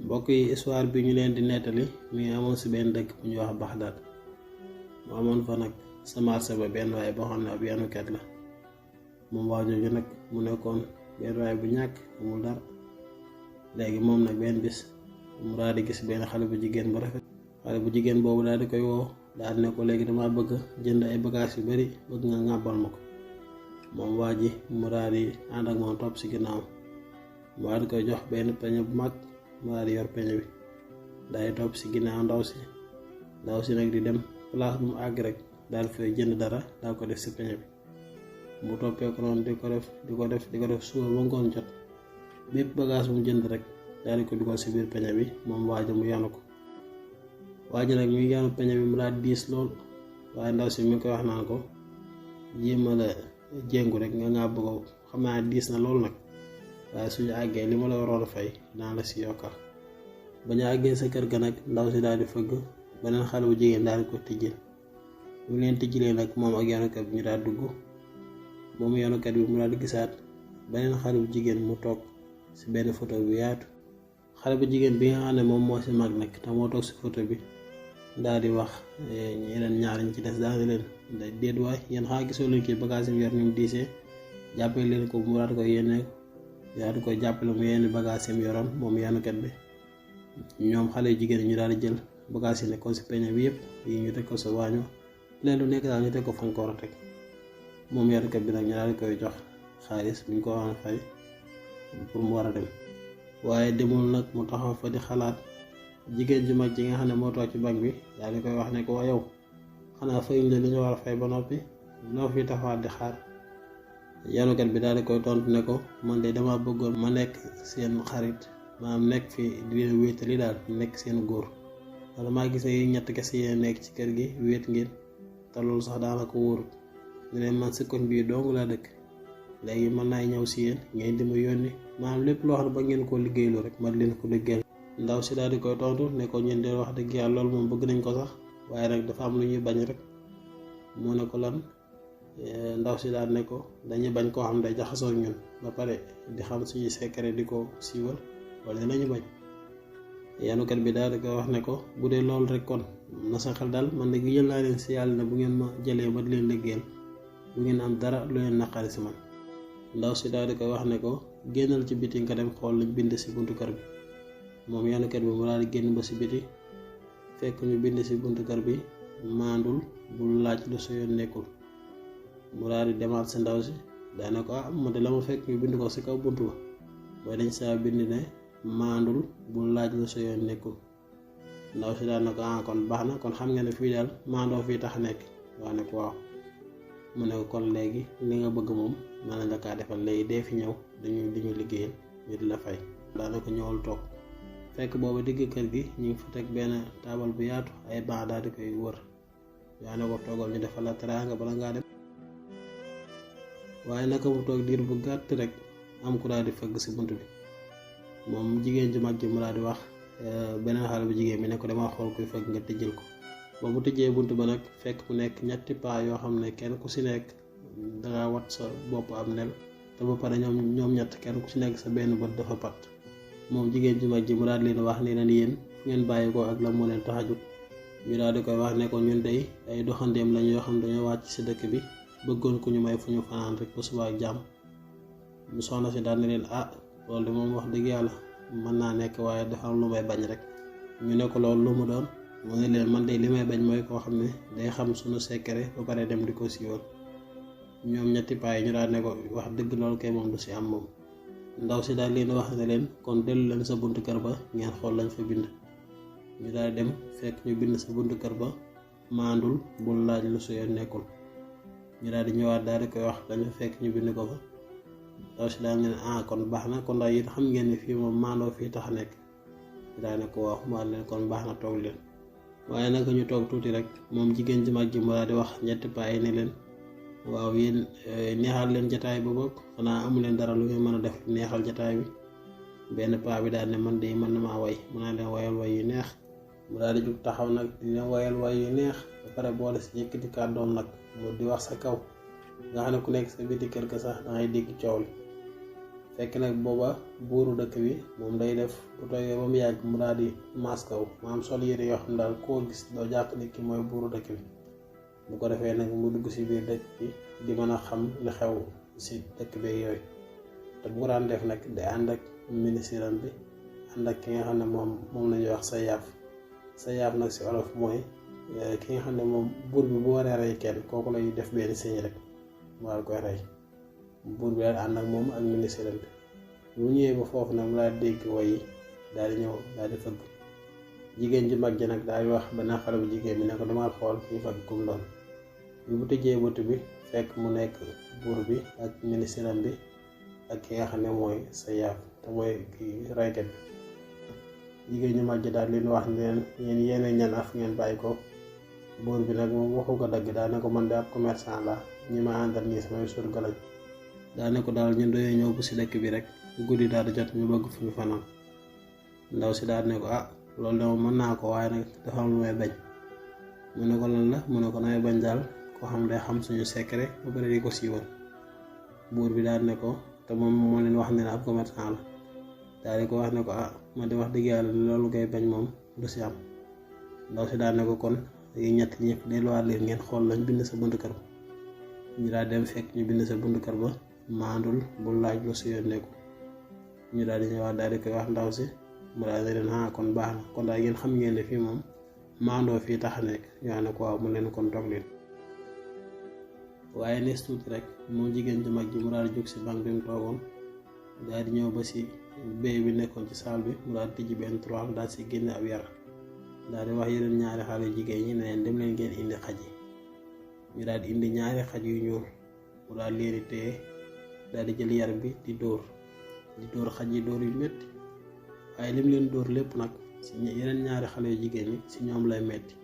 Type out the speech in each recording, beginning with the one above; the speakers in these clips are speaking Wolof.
mbokk yi histoire bi ñu leen di nettali mi ngi amoon si benn dëkk bu ñuy wax Baxdaad mu amoon fa nag sa marché ba benn waay boo xam ne ab yanukat la moom waa jooju nag mu nekkoon benn waay bu ñàkk amul dara. léegi moom nag benn bis mu daal di gis benn xale bu jigéen bu rafet. xale bu jigéen boobu daal di koy woo daal di ne ko léegi dama bëgg jënd ay bagages yu bari bëgg nga ŋàbbal ma ko. moom waa ji mu daal di ànd ak moom topp si ginnaaw mu daal di koy jox benn peñe bu mag mu daal di yor peñe bi daal di topp si ginnaaw ndaw si nag di dem place bu mu àgg rek daal di fay jënd dara daal ko def si peñe bi. mu toppee ko noonu di ko def suba ba ngoon jot bépp bagage bu mu jënd rek daal di ko dugal si biir peñe bi moom waa ji mu yanu ko. waa ji nag muy yanu peñe bi mu daal diis lool waaye ndaw si mi koy wax naan ko jéema la jéngu rek nga ngàbb ko xam naa diis na lool nag waaye suñu àggee li ma la waroon a fay daan la si yokkal. ba ñu àggee sa kër ga nag ndaw si daal di fëgg beneen xale bu jigéen daal di ko tijjil bu leen tijjilee nag moom ak yanukat bi ñu daal dugg. moom yanukat bi mu daal di gisaat beneen xale bu jigéen mu toog si benn photo bu yaatu. xale bu jigéen bi nga xam ne moom moo si mag nag te moo toog si photo bi daal di wax ñeneen ñaar ñi ci des daal di leen déet waay yéen xaa gisoo leen kii bagage yi yor ni mu diisee jàppale leen ko mu daal di koy yéene daal di koy jàppale mu yenn bagage yi mu yoroon moom yanukat bi. ñoom xale yu jigéen ñu daal di jël bagage yi nekkoon si peñe bi yëpp yi ñu teg ko sa waaño leen lu nekk daal ñu teg ko fañ ko war a teg. moom yanukat bi nag ñu daal di koy jox xaalis bu ñu ko war a fay pour mu war a dem. waaye demul nag mu taxaw fa di xalaat jigéen ju mag ji nga xam ne moo toog ci bank bi daal di koy wax ne ko yow xanaa fayuñ la li ñu war a fay ba noppi loo fi taxawaat di xaar. yanukat bi daal di koy tontu ne ko man de dama bëggoon ma nekk seen xarit maanaam nekk fi di leen wéetali daal nekk seen góor wala maa gis ne ñett kese yéen nekk ci kër gi wéet ngeen te loolu sax daanaka wóorut. ñu ne man si koñ bii dong laa dëkk léegi mën naa ñëw si yéen ngeen di ma yónni maanaam lépp loo xam ne ba ngeen koo liggéeylu rek ma leen ko liggéeyal. ndaw si daal di koy tontu ne ko ñun de wax dëgg yàlla loolu moom bëgg nañ ko sax waaye nag dafa am lu ñuy bañ rek. mu ne ko lan ndaw si daal ne ko dañuy bañ koo xam ne day jaxasoo ñun ba pare di xam suñuy secret di ko siiwal wala dinañu bañ. yanukat bi daal di koy wax ne ko bu dee loolu rek kon na sa xel daal man de jël naa leen si yàlla ne bu ngeen ma jëlee ba di leen liggéeyal bu ngeen am dara lu leen naqari si man. ndaw si daal di koy wax ne ko génnal ci biti nga dem xool lañ bind si buntu kër bi. moom yanukat bi mu daal di génn ba si biti fekk ñu bind si buntu kër bi maandul bul laaj lu sa yoon nekkul. mu daal di demaat si ndaw si daane ko man de la ma fekk ñu bind ko si kaw buntu ba mooy dañ saa bind ne maandul bul laaj lu sa yoon nekkul. ndaw si daal na ko kon baax na kon xam nga ne fii daal maandoo fii tax nekk wax ne ko waaw. mu ne ko kon léegi li nga bëgg moom mën nañ la kaa defal léegi dee fi ñëw dañu liggéeyal ñu di la fay. daanaka ñëwal toog fekk boobu digg kër gi ñu ngi fa teg benn taabal bu yaatu ay baax daal di koy wër yaa ne ko toogal ñu defal la teraanga bala ngaa dem. waaye naka mu toog diir bu gàtt rek am ku daal di fëgg si bunt bi. moom jigéen ju mag ji mu daal di wax beneen xale bu jigéen bi ne ko dama xool kuy fëgg nga tëjjal ko. ba mu tëjee bunt ba nag fekk mu nekk ñetti paa yoo xam ne kenn ku si nekk danga wat sa bopp am nel te ba pare ñoom ñett kenn ku si nekk sa benn bët dafa pat. moom jigéen ju mag ji mu daal leen wax ne leen yéen fu ngeen bàyyi ko ak la moo leen tax a jóg. ñu daal di koy wax ne ko ñun dey ay doxandeem lañ yoo xam ne dañoo wàcc si dëkk bi bëggoon ku ñu may fu ñu fanaan rek ba suba ak jàmm. mu soxna si daal ne leen loolu de moom wax dëgg yàlla mën naa nekk waaye dafa am lu may bañ rek. ñu ne ko loolu lu mu doon mu ne leen man de li may bañ mooy koo xam ne day xam suñu secret ba pare dem di ko siiwal. ñoom ñetti paa yi ñu daal ne ko wax dëgg loolu kay moom du si am moom. ndaw si daal leen wax ne leen kon dellu leen sa buntu kër ba ngeen xool lañ fa bind. ñu daal dem fekk ñu bind sa buntu kër ba maandul bul laaj lu su yoon nekkul. ñu daal di ñëwaat daal di koy wax lañ fa fekk ñu bind ko fa. ndaw si daal ne kon baax na kon daal yéen xam ngeen ne fii moom maandoo fii tax a nekk. ñu daal ne ko waaw mu leen kon baax na toog leen. waaye naka ñu toog tuuti rek moom jigéen ji mag ji mu daal di wax ñetti paa yi ne leen waaw yéen neexal leen jataay ba bokk xanaa amu leen dara lu ngeen mën a def neexal jataay bi. benn paa bi daal ne man de mën na maa way mu naa leen wayal way yu neex. mu daal di jug taxaw nag di leen wayal way yu neex ba pare boole si yëkkati kàddoom nag mu di wax sa kaw nga xam ne ku nekk sa biti kër ga sax dangay dégg coow li. fekk nag booba buuru dëkk bi moom day def bu toogee ba mu yàgg mu daal di maskaw maanaam sol yére yoo xam ne daal koo gis doo jàpp ni ki mooy buuru dëkk bi. bu ko defee nag mu dugg si biir dëkk bi di mën a xam li xew si dëkk bi yooyu te bu ko daan def nag day ànd ak ministre am bi ànd ak ki nga xam ne moom la ñuy wax Sayaaf nag si olof mooy ki nga xam ne moom buur bi bu waree rey kenn kooku lay def benn signe rek war koy rey. buur bi daal ànd ak moom ak ministre bi bu ñëwee ba foofu nag mu daal di dégg woy yi daal di ñëw daal di fëgg jigéen ju mag ji nag daal di wax benn xale bu jigéen bi ne ko demal xool kii fëgg kum doon bi bu tëjee bunt bi fekk mu nekk buur bi ak ministre bi ak ki nga xam ne mooy Sayaaf te mooy kii raykat bi. jigéen ñu mag ji daal leen wax leen yéen yéene ñan af ngeen bàyyi ko. buur bi nag moom waxu ko dëgg daa ne ko man de ab commerçant la ñi ma àndal nii samay surga lañ. daa ne ko daal ñun doyee ñëw bu si dëkk bi rek guddi daal di jot ñu bëgg fu ñu fanaan. ndaw si daal ne ko loolu de moom mën naa ko waaye nag dafa am lu may bañ. mu ne ko lan la mu ne ko nay bañ daal koo xam day xam suñu secret ba pare di ko siiwal. buur bi daal ne ko te moom moo leen wax ne ab commerçant la daal di ko wax ne ko ma di wax dëgg yàlla loolu ngay bañ moom du si am. ndaw si daal ne ko kon ñett ñëpp delluwaat leen ngeen xool lañ bind sa buntu kër ba. ñu daal dem fekk ñu bind sa buntu kër ba maandul bu laaj lu si yoon nekku. ñu daal di ñëwaat daal di koy wax ndaw si mu daal di leen kon baax na kon daal ngeen xam ngeen ne fii moom maandoo fii tax a nekk yaa ne ko waaw mu leen kon toog leen. waaye nees tuuti rek moom jigéen ju mag ji mu daal di jóg si banque bi mu toogoon daal di ñëw ba si béy bi nekkoon ci saal bi mu daal di tijji benn tiroir daal si génne ab yar daal di wax yeneen ñaari xale jigéen ñi ne leen dem leen ngeen indi xaj yi. ñu daal di indi ñaari xaj yu ñuul mu daal leen di téye daal di jël yar bi di dóor xaj yi dóor yu metti waaye lim leen dóor lépp nag si yeneen ñaari xale yu jigéen ñi si ñoom lay metti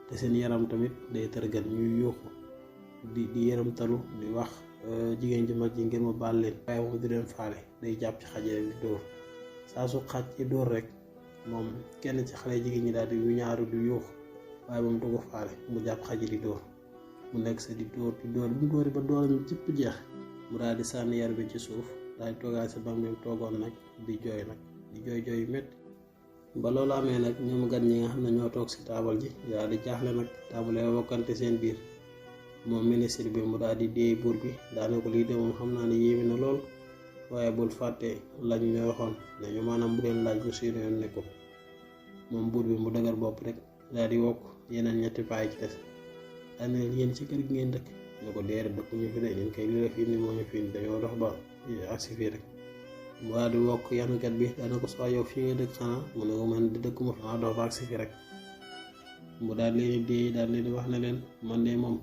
te seen yaram tamit day tërgën ñuy yuuxu di yaram talu di wax jigéen ji mag ji ngir ma baal leen waaye moom di leen faale day jàpp ci xaj rek di dóor saa su xaj ci dóor rek moom kenn ci xale jigéen ñi daal di yu ñaaru di yuuxu waaye moom du ko faale mu jàpp xaj di dóor mu nekk sa di dóor bu mu dóori ba dooram jëpp jeex mu daal di sànni yar bi ci suuf daal di toogaat sa bank bi mu toogoon nag di jooy yu métti. ba loolu amee nag ñoom gan ñi nga xam ne ñoo toog si taabal ji daal di jaaxle nag taabalee bokkante seen biir moom ministre bi mu daal di déey buur bi daane ko lii de moom xam naa ne yéeme na lool waaye bul fàtte lañ ñu waxoon nañu maanaam bu leen laaj lu si yoon nekkul. moom buur bi mu dëgër bopp rek daal di wokk yeneen ñetti paay ci des daane leen yéen ci kër gi ngeen dëkk ñu ko déere dëkk ñu fi de ñun kay li la fi indi moo ñu fi indi dañoo dox ba agsi fii rek. mu daal di wokk yanukat bi daane ko soo yow fii nga dëkk xanaa mu ne ko man di dëkk ma fi ma dox ba agsi fii rek. mu daal leen di déey daal leen di wax ne leen man de moom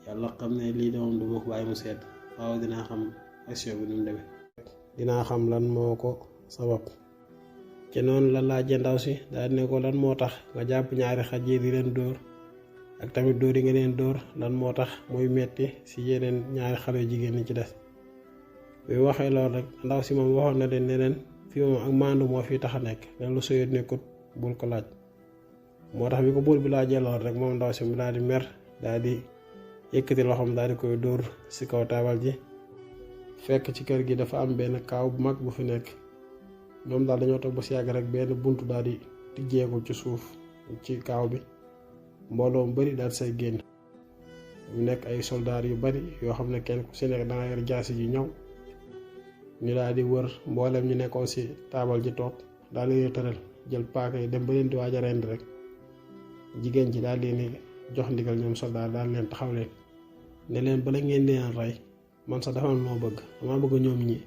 yàlla xam ne lii de moom du ma ko bàyyi mu sedd waaw dinaa xam action bi nu mu demee dinaa xam lan moo ko sabab. ci noonu la laajee ndaw si daal ne ko lan moo tax nga jàpp ñaari xaj yi di leen dóor ak tamit dóor yi nga leen dóor lan moo tax muy metti si yeneen ñaari xale jigéen ñi ci des. bi waxee loolu rek ndaw si moom waxoon na leen ne leen fii moom ak maandu moo fi tax a nekk leen lu suyut nekkut bul ko laaj. moo tax bi ko buur bi laajee loolu rek moom ndaw si mu daal di mer daal di yëkkati loxoom daal di koy dóor si kaw taabal ji. fekk ci kër gi dafa am benn kaaw bu mag bu fi nekk ñoom daal dañoo toog ba si yàgg rek benn buntu daal di tijjeeku ci suuf ci kaaw bi mbooloo mu bari daal di say génn. ñu nekk ay soldaar yu bari yoo xam ne kenn ku si nekk danga yor jaasi ji ñëw ñu daal di wër mboolem ñu nekkoon si taabal ji toog daal di tëral jël paaka yi dem ba leen di waaj a rendi rek jigéen ji daal leen di jox ndigal ñoom soldaar daal leen taxaw leen ne leen bala ngeen di leen rey man sax dafa am moo bëgg dama bëgg ñoom ñi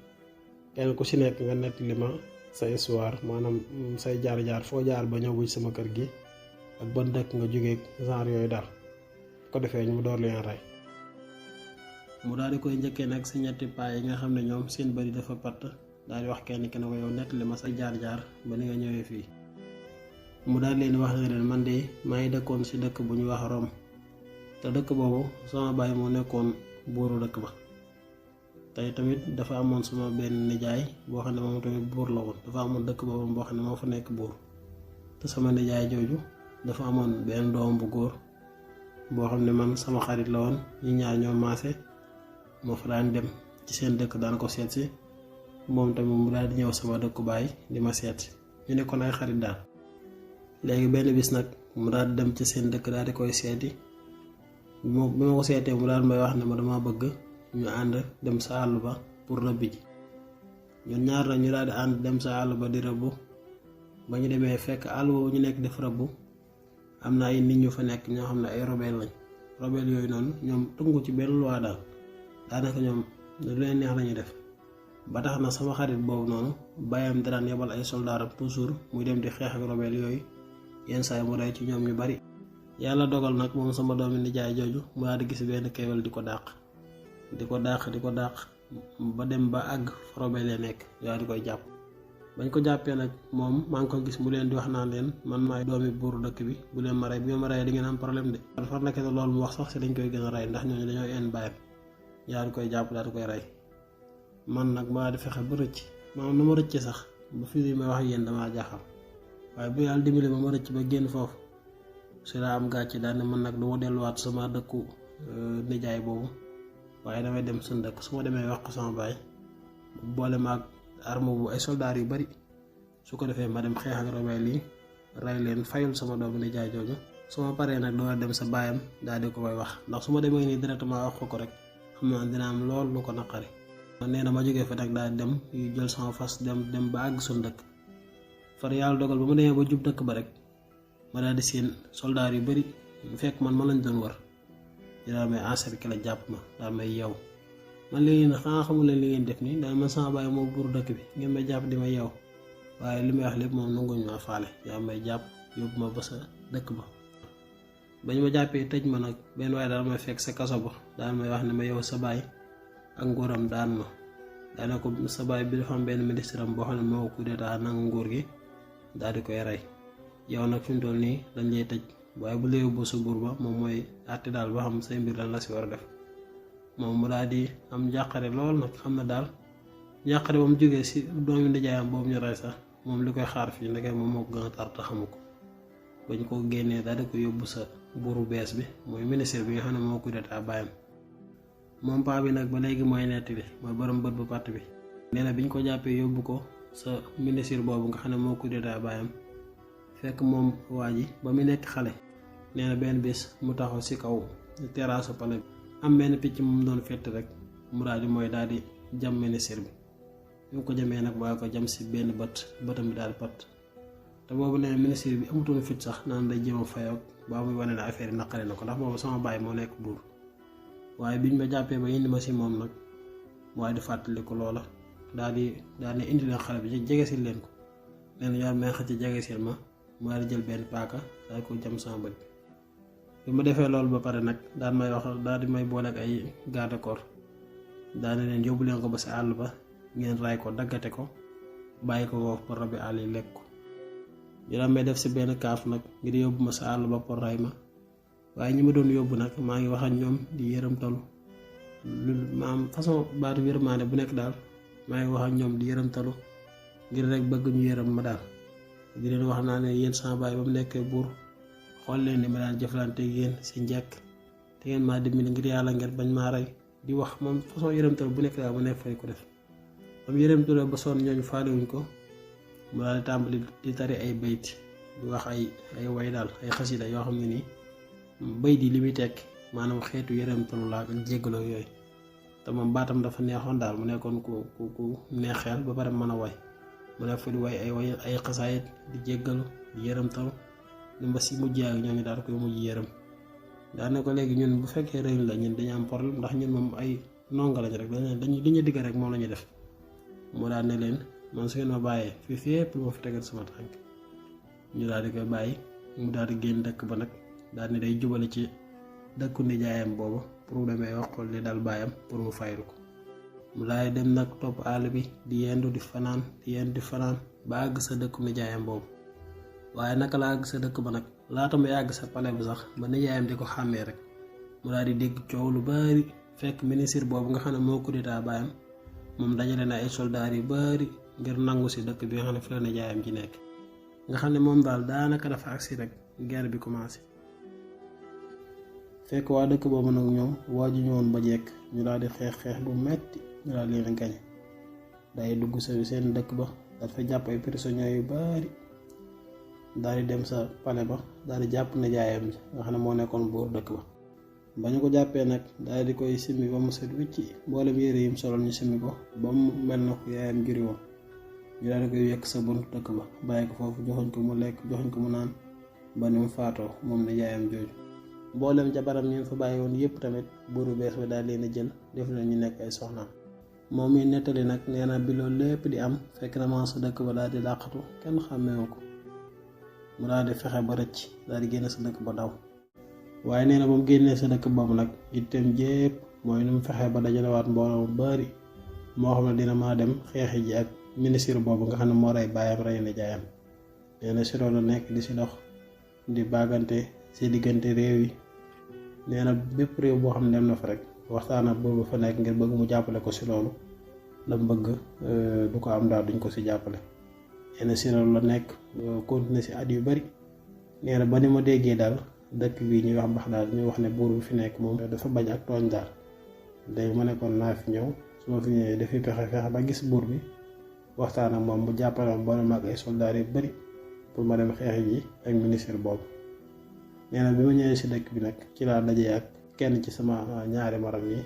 kenn ku si nekk nga nettali ma sa histoire maanaam say jaar-jaar foo jaar ba ñëw bu sama kër gi ak ban dëkk nga jógee genre yooyu daal ko defee ñu door leen rey. mu daal di koy njëkkee nag si ñetti paa yi nga xam ne ñoom seen bëri dafa patt daal di wax kenn ki ne ko yow nettali ma sa jaar-jaar ba ni nga ñëwee fii. mu daal leen wax ne leen man de maa ngi dëkkoon si dëkk bu ñu wax Rome te dëkk boobu sama baay moo nekkoon buuru dëkk ba. tey tamit dafa amoon sama benn nijaay boo xam ne moom tamit buur la woon dafa amoon dëkk boobu boo xam ne moo fa nekk buur te sama nijaay jooju dafa amoon benn doom bu góor boo xam ne man sama xarit la woon ñi ñaar ñoo maase moo fa daan dem ci seen dëkk daan ko seet si moom tamit mu daal di ñëw sama dëkku baay di ma seet ñu nekkoon ay xarit daal. léegi benn bis nag mu daal di dem ci seen dëkk daal di koy seeti bi ma ko seetee mu daal may wax ne ma dama bëgg ñu ànd dem sa àll ba pour rëbb ji. ñun ñaar na ñu daal di ànd dem sa àll ba di rëbb. ba ñu demee fekk àll boobu ñu nekk def rëbb am na ay nit ñu fa nekk ñoo xam ne ay rebelle lañ. rebelle yooyu noonu ñoom tënku ci benn loi daal daanaka ñoom lu leen neex lañuy def. ba tax na sama xarit boobu noonu bàyyam daan yebal ay soldaaram toujours muy dem di xeex ak rebelle yooyu yenn saa yi mu rey ci ñoom ñu bari. yàlla dogal nag moom sama doomi nijaay jooju mu daal di gis benn kéwél di ko dàq ba dem ba àgg fa rebelle nekk yaa di koy jàpp. bañ ko jàppee nag moom maa ngi ko gis mu leen di wax naan leen man maay doomi buuru dëkk bi bu leen ma rey bu ngeen ma reyee di ngeen am problème de. dafa nekk ne loolu mu wax sax si dañ koy gën a rey ndax ñooñu dañoo en bàyyam yaa di koy jàpp daal di koy rey. man nag maa di fexe ba rëcc maanaam nu ma rëccee sax ba fii may wax ak yéen damaa jaaxal waaye bu yàlla dimbali ma rëcc ba génn foofu si laa am gàcce daal ne man nag du ma delluwaat sama dëkku nijaay boobu waaye damay dem suñu dëkk su ma demee wax ko sama baay boole ma ak arme bu ay soldaar yu bari su ko defee ma dem xeex ak rebelle yi rey leen fayul sama doomu nijaay jooju su ma paree nag doo dem sa baayam daal di ko koy wax ndax su ma demee nii directement wax ko rek xam naa dina am lool lu ko naqari. nee na ma jógee fa nag daal dem yu jël sama fas dem ba àgg suñu dëkk far yàlla dogal ba ma demee ba jub dëkk ba rek ma daal di seen soldaar yu bari fekk man ma lañ doon war daal may encercler jàpp ma daal may yeew man léegi nag xanaa xamul leen li ngeen def nii daal man sama baay moo buuru dëkk bi ngeen may jàpp di ma yeew waaye li may wax lépp moom nanguñ ma faale yaa may jàpp yóbbu ma ba sa dëkk ba. bañ ma jàppee tëj ma nag benn waaye daal may fekk sa kaso ba daal may wax ne ma yow sa baay ak nguuram daan ma daane ko sa baay bi dafa am benn ministre am boo xam ne moo coup d'état nangu nguur gi daal di koy rey yow nag fi mu toll nii dañ lay tëj waaye bu la yóbbu sa buur ba moom mooy àtte daal ba xam say mbir lan la si war a def. moom mu daal di am njàqare lool nag xam na daal njàqare ba mu jógee si doomi nijaayam boobu ñu rey sax moom li koy xaar fii ndeke moom moo ko gën a tar te xamu ko. bañ ko génnee daal di ko yóbbu sa buuru bees bi mooy ministre bi nga xam ne moo coup d'état baayam. moom paa bi nag ba léegi mooy nettali mooy borom bët bu patt bi nee na biñ ko jàppee yóbbu ko sa ministre boobu nga xam ne moo coup d'état baayam fekk moom waa ji ba mu nekk xale nee na benn bés mu taxaw si kaw terrasse palais bi am benn picc mu doon fett rek mu daal di mooy daal di jam ministre bi mu ko jamee nag waaye ko jam si benn bëtam bi daal di pat te boobu nee na ministre bi amutoon fit sax naan day jéem a fayoog ba muy wane ne affaire yi naqari na ko ndax boobu sama baay moo nekk buur. waaye biñ ma jàppee ba indi ma si moom nag waaye di fàttali ko loola daal di indi leen xale bi ci jege si leen ko nee na ñaar may xëcc ci jege si ma mu daal di jël benn paaka daal ko jam sama bët bi ma defee loolu ba pare nag daal di may boole ak ay garde corps daal di leen yóbbu leen ko ba si àll ba ngeen ray ko daggate ko bàyyi ko foofu pour rabi àll yi lekk ko ñu daal may def si benn kaaf nag ngir yóbbu ma sa àll ba pour ray ma. waaye ñi ma doon yóbbu nag maa ngi wax ak ñoom di yërëmtalu lu maam façon baatu yërmaande bu nekk daal maa ngi wax ak ñoom di yërëmtalu ngir rek bëgg ñu yërëm ma daal di leen wax naa ne yéen sama baay ba mu nekkee buur xool leen ni ma daan jëflante yéen si njëkk te ngeen maa dimbali ngir yàlla ngeen bañ maa rey di wax moom façon yërëmtalu bu nekk daal bu nekk fay ko def ba mu yërëmtalu ba sonn ñooñu faalewuñ ko mu daal di tàmbali di tari ay bayt di wax ay way daal ay xasida yoo xam ne nii bay di li muy tekk maanaam xeetu yërëmtalu laa ak jéggaloo yooyu te moom baatam dafa neexoon daal mu nekkoon ku neexeel ba pare mën a way mu nekk fa di way ay xasaayit di jéggalu di yërëmtalu ni mba si mujjee ak ñooñu daal koy mujj yërëm daa ne ko léegi ñun bu fekkee réew la ñun dañu am problème ndax ñun moom ay ndongo lañ rek dañu li ñu digg rek moom la ñuy def mu daal ne leen man su ngeen ma bàyyee fii fépp lu ma fi tegal sama tànk ñu daal di koy bàyyi mu daal di génn dëkk ba nag daal ni day jubale ci dëkku nijaayam boobu pour mu demee wax ko li dal baayam pour mu fayru ko mu laay dem nag topp àll bi di yendu di fanaan ba àgg sa dëkku nijaayam boobu waaye naka la àgg sa dëkk ba nag laata muy àgg sa pale bi sax ba nijaayam di ko xàmmee rek mu daal di dégg coow lu bari fekk ministre boobu nga xam ne moo coup d'état baayam moom dajale na ay soldaar yu bari ngir nangu si dëkk bi nga xam ne fi la nijaayam ji nekk nga xam ne moom daal daanaka dafa agsi rek guerre bi commencé fekk waa dëkk boobu nag ñoom waaju ñëwoon ba jekk ñu daal di xeex bu metti ñu daal leen gañe day dugg sa seen dëkk ba daal fa jàpp ay prisonniers yu bari daal di dem sa palais ba daal di jàpp nijaayam ji nga xam ne moo nekkoon buur dëkk ba. ba ñu ko jàppee nag daal di koy simmi ba mu set wicci mboolem yére yim soloon ñu simmi ko ba mu mel na ko yaayam juri woon ñu daal di koy yekk sa buntu dëkk ba bàyyi ko foofu joxuñ ko mu lekk joxuñ ko mu naan ba ni mu faatoo moom nijaayam jooju. mboolem jabaram ñu fa bàyyi woon yëpp tamit buuru bees ba daal leen a jël def na ñu nekk ay soxnaam. moom mi nettali nag nee na bi loolu lépp di am fekk na maa sa dëkk ba daal di làqatu kenn xàmmeewu ko mu daal di fexe ba rëcc daal di génn sa dëkk ba daw. waaye nee na ba mu génnee sa dëkk boobu nag itteem jépp mooy nu mu fexe ba dajalewaat mbooloo mu bari moo xam ne dina maa dem xeexi ji ak ministre boobu nga xam ne moo rey baayam rey nijaayam. nee na si loolu nekk di si dox di baagante si diggante réew yi. nee na bépp réew boo xam ne dem na fa rek waxtaan ak boobu fa nekk ngir bëgg mu jàppale ko si loolu la mu bëgg du ko am daal duñ ko si jàppale. nee na si loolu la nekk continuer si at yu bari. nee na ba ni ma déggee daal dëkk bi ñuy wax Baxdaad ñu wax ne buur bi fi nekk moom dafa bañ ak tooñ daal léegi ma nekkoon naa fi ñëw su ma fi ñëwee dafay fexe ba gis buur bi waxtaan ak moom bu jàppale ma boole ma ak ay soldats yu bari pour ma dem xeexi ji ak ministre boobu. nee na bi ma ñëwee si dëkk bi nag ci laa dajee ak kenn ci sama ñaari morom yi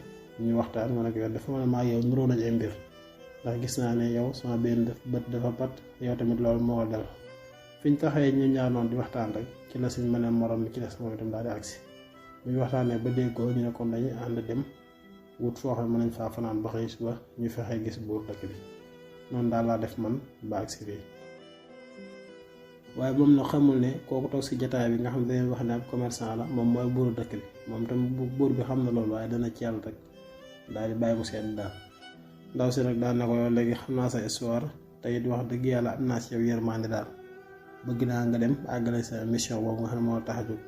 ñu waxtaan ma ne ko yow dafa mën a maa yow nuroo nañ ay mbir ndax gis naa ne yow sama benn bët dafa pat yow tamit loolu moo dal. fiñ taxee ñu ñaar noonu di waxtaan rek ci la suñ mën a morom mi ci des moom itam daal di agsi bu ñu waxtaanee ba déggoo ñu ne kon dañuy ànd dem wut foo xam ne mën nañ faa fanaan ba xëy suba ñu fexee gis buur dëkk bi noonu daal laa def man ba agsi fii. waaye moom na xamul ne kooku toog si jataay bi nga xam ne dañuy wax ne ab commerçant la moom mooy buuru dëkk bi moom tam buur bi xam na loolu waaye dana ci yàlla rek daal di bàyyi mu sedd daal. ndaw si nag daal ne ko yow léegi xam naa sa histoire te it wax dëgg yàlla am naa si yow yërmande daal bëgg naa nga dem àggale sa mission boobu nga xam ne moo tax a jóg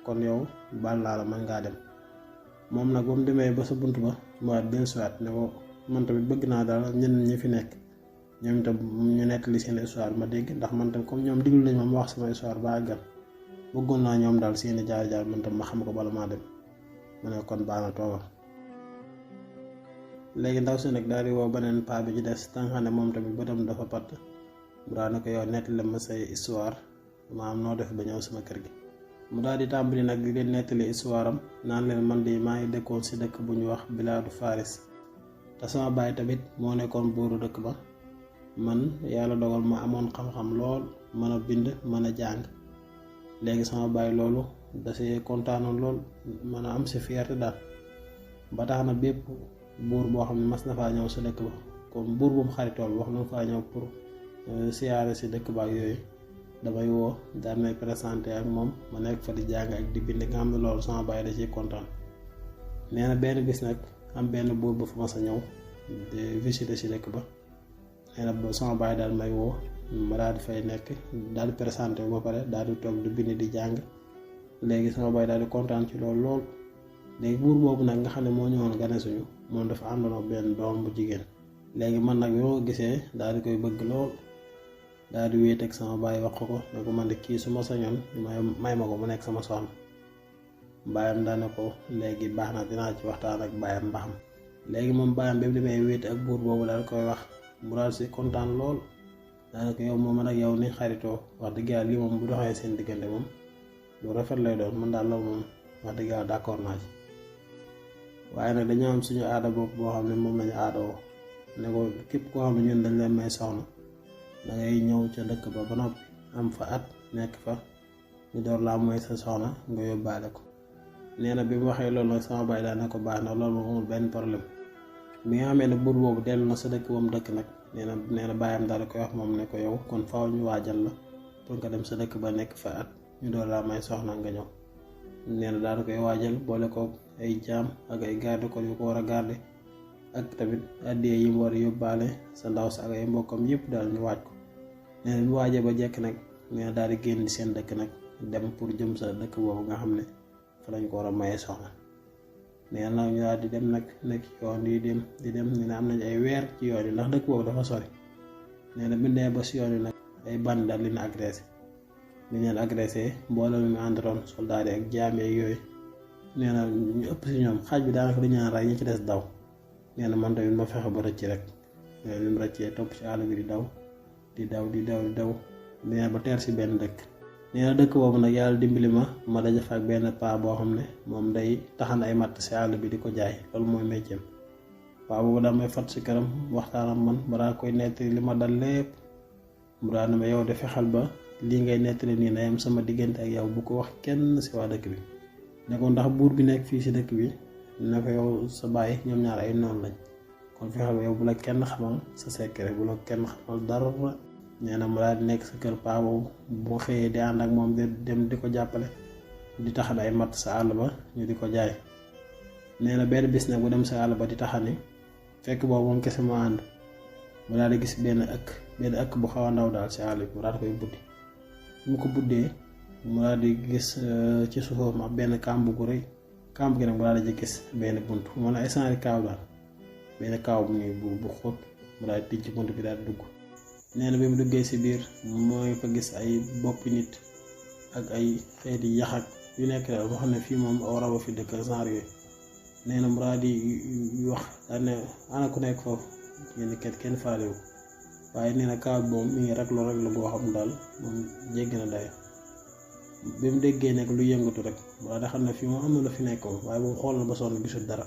kon yow baal naa la mën ngaa dem. moom nag ba mu demee ba sa bunt ba mu waat benn suwaat ne ko man tamit bëgg naa daal ñenn ñi fi nekk ñoom itam ñu nettali seen histoire ma dégg ndax man tam comme ñoom diglu nañ ma wax sama histoire ba àggal bëggoon naa ñoom daal seeni jaar-jaar man tam ma xam ko bala maa dem ma ne kon baax na toogal. léegi ndaw si nag daal di woo beneen paa bi ci des tànqane moom tamit bëtam dafa patt mu daal ne ko yow nettali ma say histoire ma am noo def ba ñëw sama kër gi. mu daal di tàmbali nag di leen nettali histoire am naan leen man di maa ngi dëkkoon si dëkk bu ñu wax Bilaadu Faris te sama baay tamit moo nekkoon buuru dëkk ba. man yàlla dogal ma amoon xam-xam lool mën a bind mën a jàng léegi sama baay loolu da see kontaanoon lool mën a am si fierté daal ba tax na bépp buur boo xam ne mas na faa ñëw si dëkk ba comme buur bu mu xaritool wax na faa ñëw pour siyaare si dëkk ba ak yooyu damay woo daal may présenté ak moom ma nekk fa di jàng ak di bind nga xam ne loolu sama baay da ciy kontaan. nee na benn bis nag am benn buur bu fa mas a ñëw di visiter si dëkk ba. nee na sama baay daal may woo ma daal di fay nekk daal di présenté ba pare daal di toog di bind di jàng léegi sama baay daal di kontaan ci loolu lool. léegi buur boobu nag nga xam ne moo ñëwoon gane suñu moom dafa àndoon ak benn doom bu jigéen. léegi man nag bi ma ko gisee daal di koy bëgg lool daal di wéet ak sama baay wax ko ne ko man de kii su ma sañoon may ma ko mu nekk sama soxna. baayam daal ne ko léegi baax na dinaa ci waxtaan ak baayam ba xam. léegi moom baayam bi mu demee wéet ak buur boobu daal koy wax. mu daal si kontaan lool daanaka yow moom man ak yow ni xaritoo wax dëgg yàlla lii moom bu doxee seen diggante moom lu rafet lay doon man daal loolu moom wax dëgg yàlla d'accord naa ci. waaye nag dañoo am suñu aada bopp boo xam ne moom lañu aadawoo ne ko képp koo xam ne ñun dañ leen may soxna da ngay ñëw ca dëkk ba noppi am fa at nekk fa ñu door laa mooy sa soxna nga yóbbaale ko. nee na bi mu waxee loolu nag sama baay daal ne ko baax na loolu moom amul benn problème. bi nga xamee ne buur boobu dellu na sa dëkk ba mu dëkk nag nee na baayam daal di koy wax moom ne ko yow kon faaw ñu waajal la pour nga dem sa dëkk ba nekk fa at ñu door laa may soxna nga ñëw. nee na daal di koy waajal boole ko ay jaam ak ay garde corps yu ko war a garde ak tamit addiyee yi mu war a yóbbaale sa ndaw sa ak ay mbokkam yëpp daal ñu waaj ko. nee na bu waajee ba jekk nag nee na daal di génn seen dëkk nag dem pour jëm sa dëkk boobu nga xam ne fa lañ ko war a maye soxna. nee na ñu daal di dem nag nekk yoon yi di dem nee na am nañ ay weer ci yoon yi ndax dëkk boobu dafa sori. nee na bindee ba si yoon yi nag ay bandi daal leen agressé li leen agressé mbooloo mi àndaloon soldat yi ak jaam yeeg yooyu. nee na ñu ëpp si ñoom xaaj bi daanaka dañu naan rey ñi ci des daw. nee na man tamit ma fexe ba rëcc rek bi mu rëccee topp ci àll bi di daw nee ba teer si benn dëkk. nee na dëkk boobu nag yàlla dimbali ma daje fa ak benn paa boo xam ne moom day taxan ay matt si àll bi di ko jaay, loolu mooy métier. paa boobu daa may fat si këram waxtaan ak man ba daa koy nettali li ma dal lépp. mu daa ne ma yow de fexal ba lii ngay nettali nii na yem sama diggante ak yow, bu ko wax kenn si waa dëkk bi. ne ko ndax buur bi nekk fii si dëkk bi ne ko yow sa baay ñoom ñaar ay noonu lañ, kon fexal ba yow bu la kenn xamal sa secret, bu la kenn xamal dara. nee na mu daal di nekk sa kër paa boobu, bu xëyee di ànd ak moom di dem di ko jàppale di taxan ay matt sa àll ba ñu di ko jaay. nee na benn bis nag bu dem sa àll ba di taxani, fekk boobu moom kese moo ànd, mu daal di gis benn ëkk bu xaw a ndaw daal si àll bi, mu daal di koy buddi. mu ko buddee mu daal di gis ci suufam ak benn kàmb gu rëy. kàmb gi nag mu daal di gis benn bunt, moo ne ay sanri kaaw daal, benn kaaw bu ñuy bu xóot. mu daal di tijji bunt bi daal di dugg. nee na bi mu duggee si biir mooy fa gis ay boppi nit ak ay xeeti yaxak yu nekk daal boo xam ne fii moom aw raba fi dëkk genre yooyu. nee na mu daal di wax daal ne ana ku nekk foofu, kenn faalewu. waaye nee na kaaw bi moom mi ngi rek la goo xam daal moom jéggi na dayo. bi mu déggee nekk lu yëngatu rek mu daal di xam ne fii moom am na lu fi nekkoon, waaye moom xool na ba sonn gisul dara.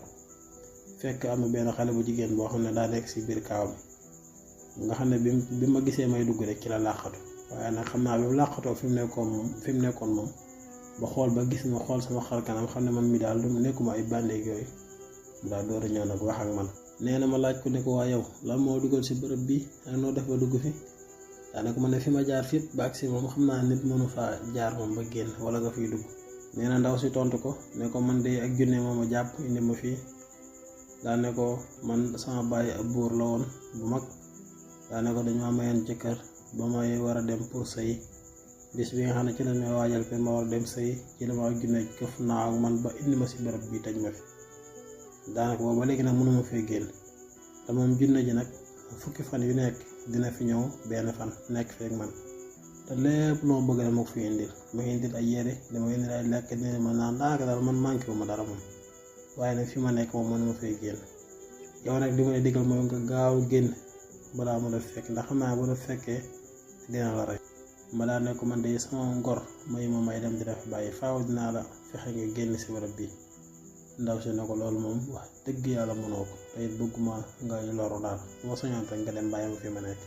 fekk am na benn xale bu jigéen boo xam ne daa nekk si biir kaaw bi, nga xam ne bi ma gisee may dugg rek ci la làqatu. waaye nag xam naa bi mu làqatoo fi mu nekkoon moom ba xool ba gis ma xool sama xar kanam xam ne man mi daal nekkuma ay bàndeeg yooyu, mu daal door a ñëw nag wax ak man. nee na ma laaj ko ne ko waa yow lan moo dugal si bërëb bi ak noo def ba dugg fi. daanaka ma ne fi ma jaar fépp ba agsi moom xam naa nit mënu faa jaar moom ba génn wala nga fiy dugg. nee na ndaw si tontu ko ne ko man de ak junne moo ma jàpp indi ma fii. daa ne ko man sama baay ab buur la woon bu mag. daa ne ko dañu ma mayoon jëkkër ba may war a dem pour sëy. bis bi nga xam ne ci lañ may waajal pour ma war a dem sëy ci la ma ak junne këf naa ak man ba indi ma si bërëb bi tëj ma fi. daanaka boobu ba léegi nag mënuma fee génn. te moom junne ji nag fukki fan yu nekk dina fi ñëw benn fan nekk feek man. te lépp loo bëgg dama ko fi indil, ma indil ay yére, dama indil ay lekk, dina ma naan. daanaka daal man manqué wu ma dara moom. waaye nag fi ma nekk moom mënuma fee génn. yow nag li ma lay digal mooy nga gaaw génn balaa mu la fekk, ndax xam naa bu la fekkee dina la rey. ma daal ne ko man de sama ngor may dem di def bàyyi, faaw dinaa la fexe nga génn si barab bi. ndaw si ne ko loolu moom wax dëgg yàlla mënoo ko, te it bëgguma nga loru daal, moo sañoon rek nga dem bàyyi ma fi ma nekk.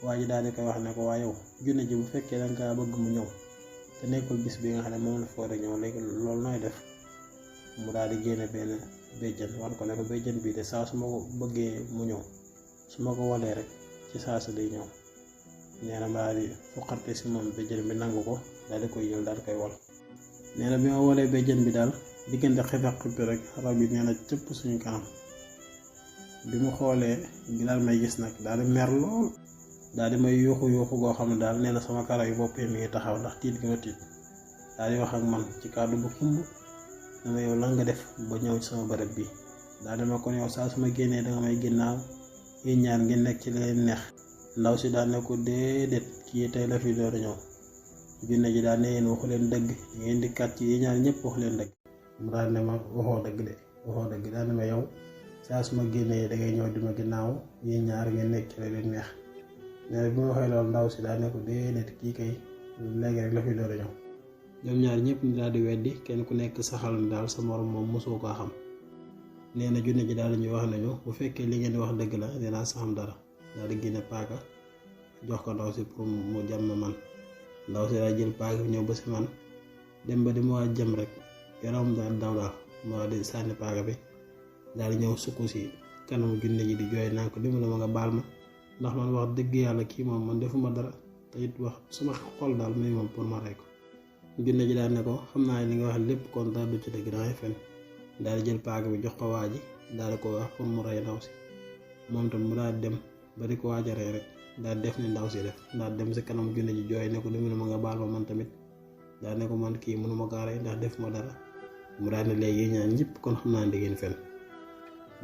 waa ji daal di koy wax ne ko waa yow junne ji bu fekkee da nga bëgg mu ñëw te nekkul bis bi nga xam ne moom la foore ñëw, léegi loolu nooy def. mu daal di génne benn béjjën wan ko ne ko béjjën bii de saa su ma ko bëggee mu ñëw, su ma ko walee rek ci saa su day ñëw. nee na ma daal di fuqarte si moom béjjën bi nangu ko, daal di koy jël daal di koy wal. nee na bi ma walee béjjën bi daal diggante xef ak xippi rek rab yi nee na cëpp suñu kanam. bi mu xoolee gi daal may gis nag daal di mer lool, daal di may yuuxu goo xam ne daal nee na sama karaw yi bopp yi mi ngi taxaw ndax tiit gi ma tiit. daal di wax ak man ci kàddu bu xumb dama yow lan nga def ba ñëw ci sama bërëb bi. daal dama kon yow saa su ma génnee danga may ginnaaw, yéen ñaar ngeen nekk ci leen neex. ndaw si daal ne ko déedéet kii tey la fi door a ñëw. junne ji daal ne yéen waxu leen dëgg, ngeen di kàcc yi ñaar ñëpp waxu leen dëgg. mu daal ne ma waxoo dëgg daal ne ma yow saa su ma génnee dangay ñëw di ma ginnaaw, yéen ñaar ngeen nekk ci leen neex. nee bi ma waxee loolu ndaw si daal ne ko déedéet kii kay léegi rek la fi door a ñëw. ñoom ñaar ñëpp ñu daal di weddi, kenn ku nekk saxal ni daal sa morom moom mosoo koo xam. nee na junne ji daal ñuy wax nañu bu fekkee li ngeen di wax dëgg la dinaa sa xam dara. daal di génne paaka jox ko ndaw si pour mu jam ma man. ndaw si daal jël paaka bi ñëw ba si man, dem ba di ma waa jëm rek yaram daal daw daal ma di sànni paaka bi. daal di ñëw sukku si kanamu junne ji di jooy naa ko dimbali ma nga baal ma, ndax man wax dëgg yàlla kii moom man defuma dara, te it wax sama xol daal muy moom pour ma rey ko. junne ji daal ne ko xam naa li nga wax lépp kon daal du ci dëgg dangay fen. daal di jël paaka bi jox ko waa ji daal di ko wax pour mu rey ndaw si. moom tam mu daal dem ba di ko waaj a rey rek daal def ni ndaw si def, daal dem si kanam junne ji jooy ne ko dimbali ma nga baal ma man tamit. daal ne ko man kii mënuma kaa rey ndax def ma dara. mu daal ne léegi ñaan ñëpp kon xam naa ndigeen fen.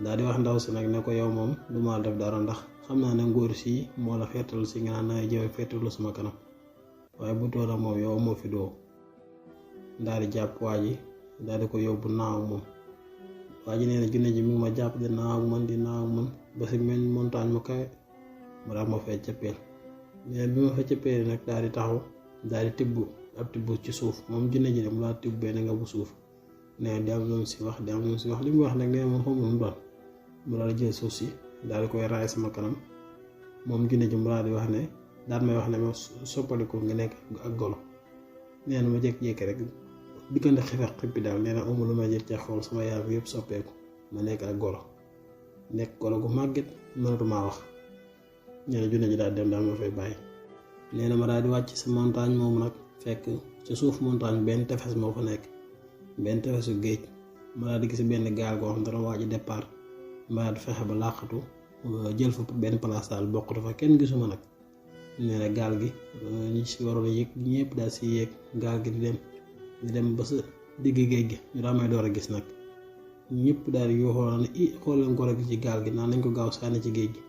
daal di wax ndaw si nag ne ko yow moom du ma def dara ndax xam naa ne ngóor si moo la feetal si nga naan na jëwe feetalu sama kanam, waaye bu doon ak moom yow moo fi doo. daal di jàpp waa ji daal di ko yóbbu naaw moom waa ji nee na junne ji mi ngi ma jàpp di naaw ak man ba si mel montagne mu kawe mu daal ma fay cëppeel mais bi ma fa cëppeel nag daal di taxaw daal di tibb ab tibb ci suuf moom junne ji de mu daal tibb benn nga bu suuf nee di am lu mu si wax li mu wax nag nee moom xamul mu doon mu daal di jël suuf si daal di koy raay sama kanam moom junne ji mu daal di wax ne daal may wax ne ma soppaliku nga nekk ak golo nee na ma jékki-jékki rek diggante xifex xippi daal nee na amul lu ma jël ca xool sama yaram yëpp soppeeku ma nekk ak golo gu màgget mënatumaa wax nee na junne ji daal dem daal ma fay bàyyi. nee na ma daal di wàcc sa montagne moomu nag fekk ca suuf montagne benn tefes moo fa nekk benn tefesu géej ma daal di gis benn gaal goo xam dana waaj départ ma daal di fexe ba làqatu jël fa benn place daal bokkatu fa kenn gisuma nag. nee na gaal gi ñi si waroon a yéeg ñëpp daal si yéeg gaal gi di dem ba sa digg géej gi ñu daa may door a gis nag ñëpp daal di yuuxoo ne xool leen golo gi ci gaal gi naan nañ ko gaaw sànni ci géej gi.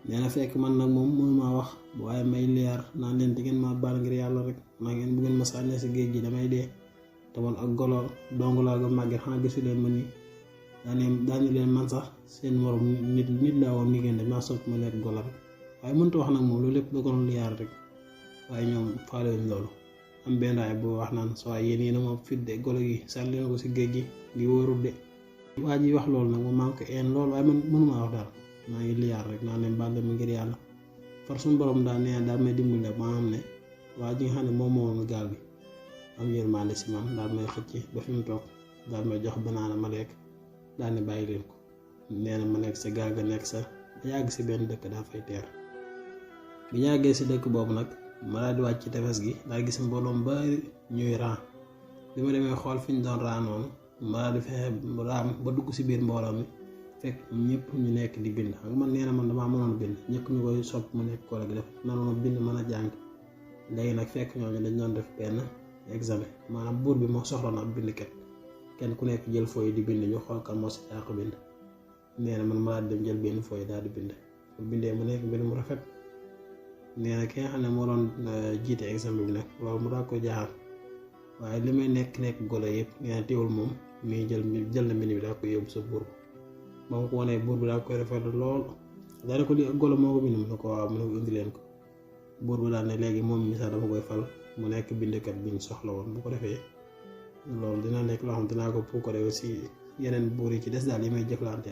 nee na fekk man nag moom mënumaa wax waaye may liyaar naan leen di ngeen ma baal ngir yàlla rek maa ngeen bu ngeen ma sànnee si géej gi damay dee te man ak golo dong laa ga màgget xanaa gisu leen ma nii daane leen man sax seen morom nit laa woon ni ngeen de maa sopp ma nekk golo rek waaye mënta wax nag moom loolu lépp da ko doon liyaar rek waaye ñoom faalewuñ loolu. am benn raay bu wax naan soo yéen a ma fit de golo gi sànni leen ko si géej gi ngi wóorul de waa ji wax loolu nag moom maa ngi ko een loolu waaye man mënumaa wax daal maa ngi liyaar rek naa leen baal ma ngir yàlla far suñu borom daal nee daal may dimbali maa xam ne waa ji nga xam ne moom moomoon gaal bi am yërmande si man daal may xëcc ba fi mu toog daal may jox banaana ma lekk daal ne bàyyi leen ko nee na ma nekk sa gaal ga nekk sa ba yàgg si benn dëkk daa fay teer bi yàggee si dëkk boobu nag ma daal di wàcc ci tefes gi daal gis mbooloom bari ñuy ran bi ma demee xool fi ñu doon ran noonu ma daal di fexe raam ba dugg si biir mbooloo mi fekk ñëpp ñu nekk di bind xam nga man nee na man damaa mënoon bind ñëpp ñu koy sopp mu nekk kóol gi def mënoon bind mën a jàng léegi nag fekk ñooñu dañ doon def benn examen maanaam buur bi moo soxla na ab bindkat kenn ku nekk jël fooy di bind ñu xool kan moo si jàq bind nee na man ma daal di dem jël benn fooy daal di bind bu bindee mu nekk mbind mu rafet. nee na ki nga xam ne moo doon jiite examen bi nag loolu mu daa ko jaaxal waaye li may nekk golo yëpp nee na teewul moom mi jël na mbind bi daa ko yóbbu sa buur ba mu ko wanee buur bi daa koy rafetlu lool daal ko li golo moo ko bind mu ne ko waaw mu ne ko indi leen ko buur bi daal ne léegi moom mi sax dama koy fal mu nekk bindkat bi ñu soxla woon bu ko defee loolu dina nekk loo xam dinaa ko puukare aussi yeneen buur yi ci des daal yi may jëflante.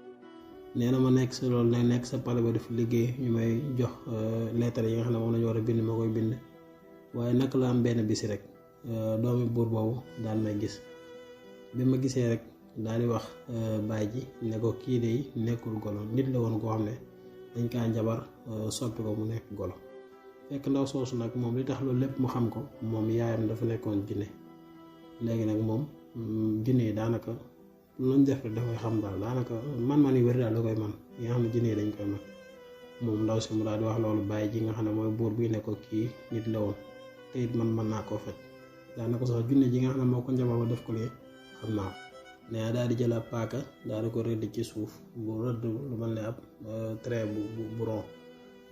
nee na ma nekk sa loolu nag nekk sa pale ba def liggéey ñu may jox lettre yi nga xam ne moom lañu war a bind ma koy bind waaye naka la am benn bisi rek doomi buur boobu daal may gis bi ma gisee rek daal di wax baay ji ne ko kii de nekkul golo nit la woon koo xam ne dañ kaa njabar soppi ko mu nekk golo fekk ndaw soosu nag moom li tax loolu lépp mu xam ko moom yaayam dafa nekkoon jinne léegi nag moom jinne yi daanaka luñ def rek dafay xam daal daanaka man yu wér daal da koy man yi nga xam ne jinne yi dañ koy man moom ndaw si mu daal di wax loolu bàyyi ji nga xam ne mooy buur bi ne ko kii nit la woon te it man mën naa koo faj daanaka sax junne ji nga xam ne moo ko njabar ba def ko lee xam naa ko nee daal di jël ab paaka daal di ko rëdd ci suuf bu rëdd lu mel ne ab trait bu rond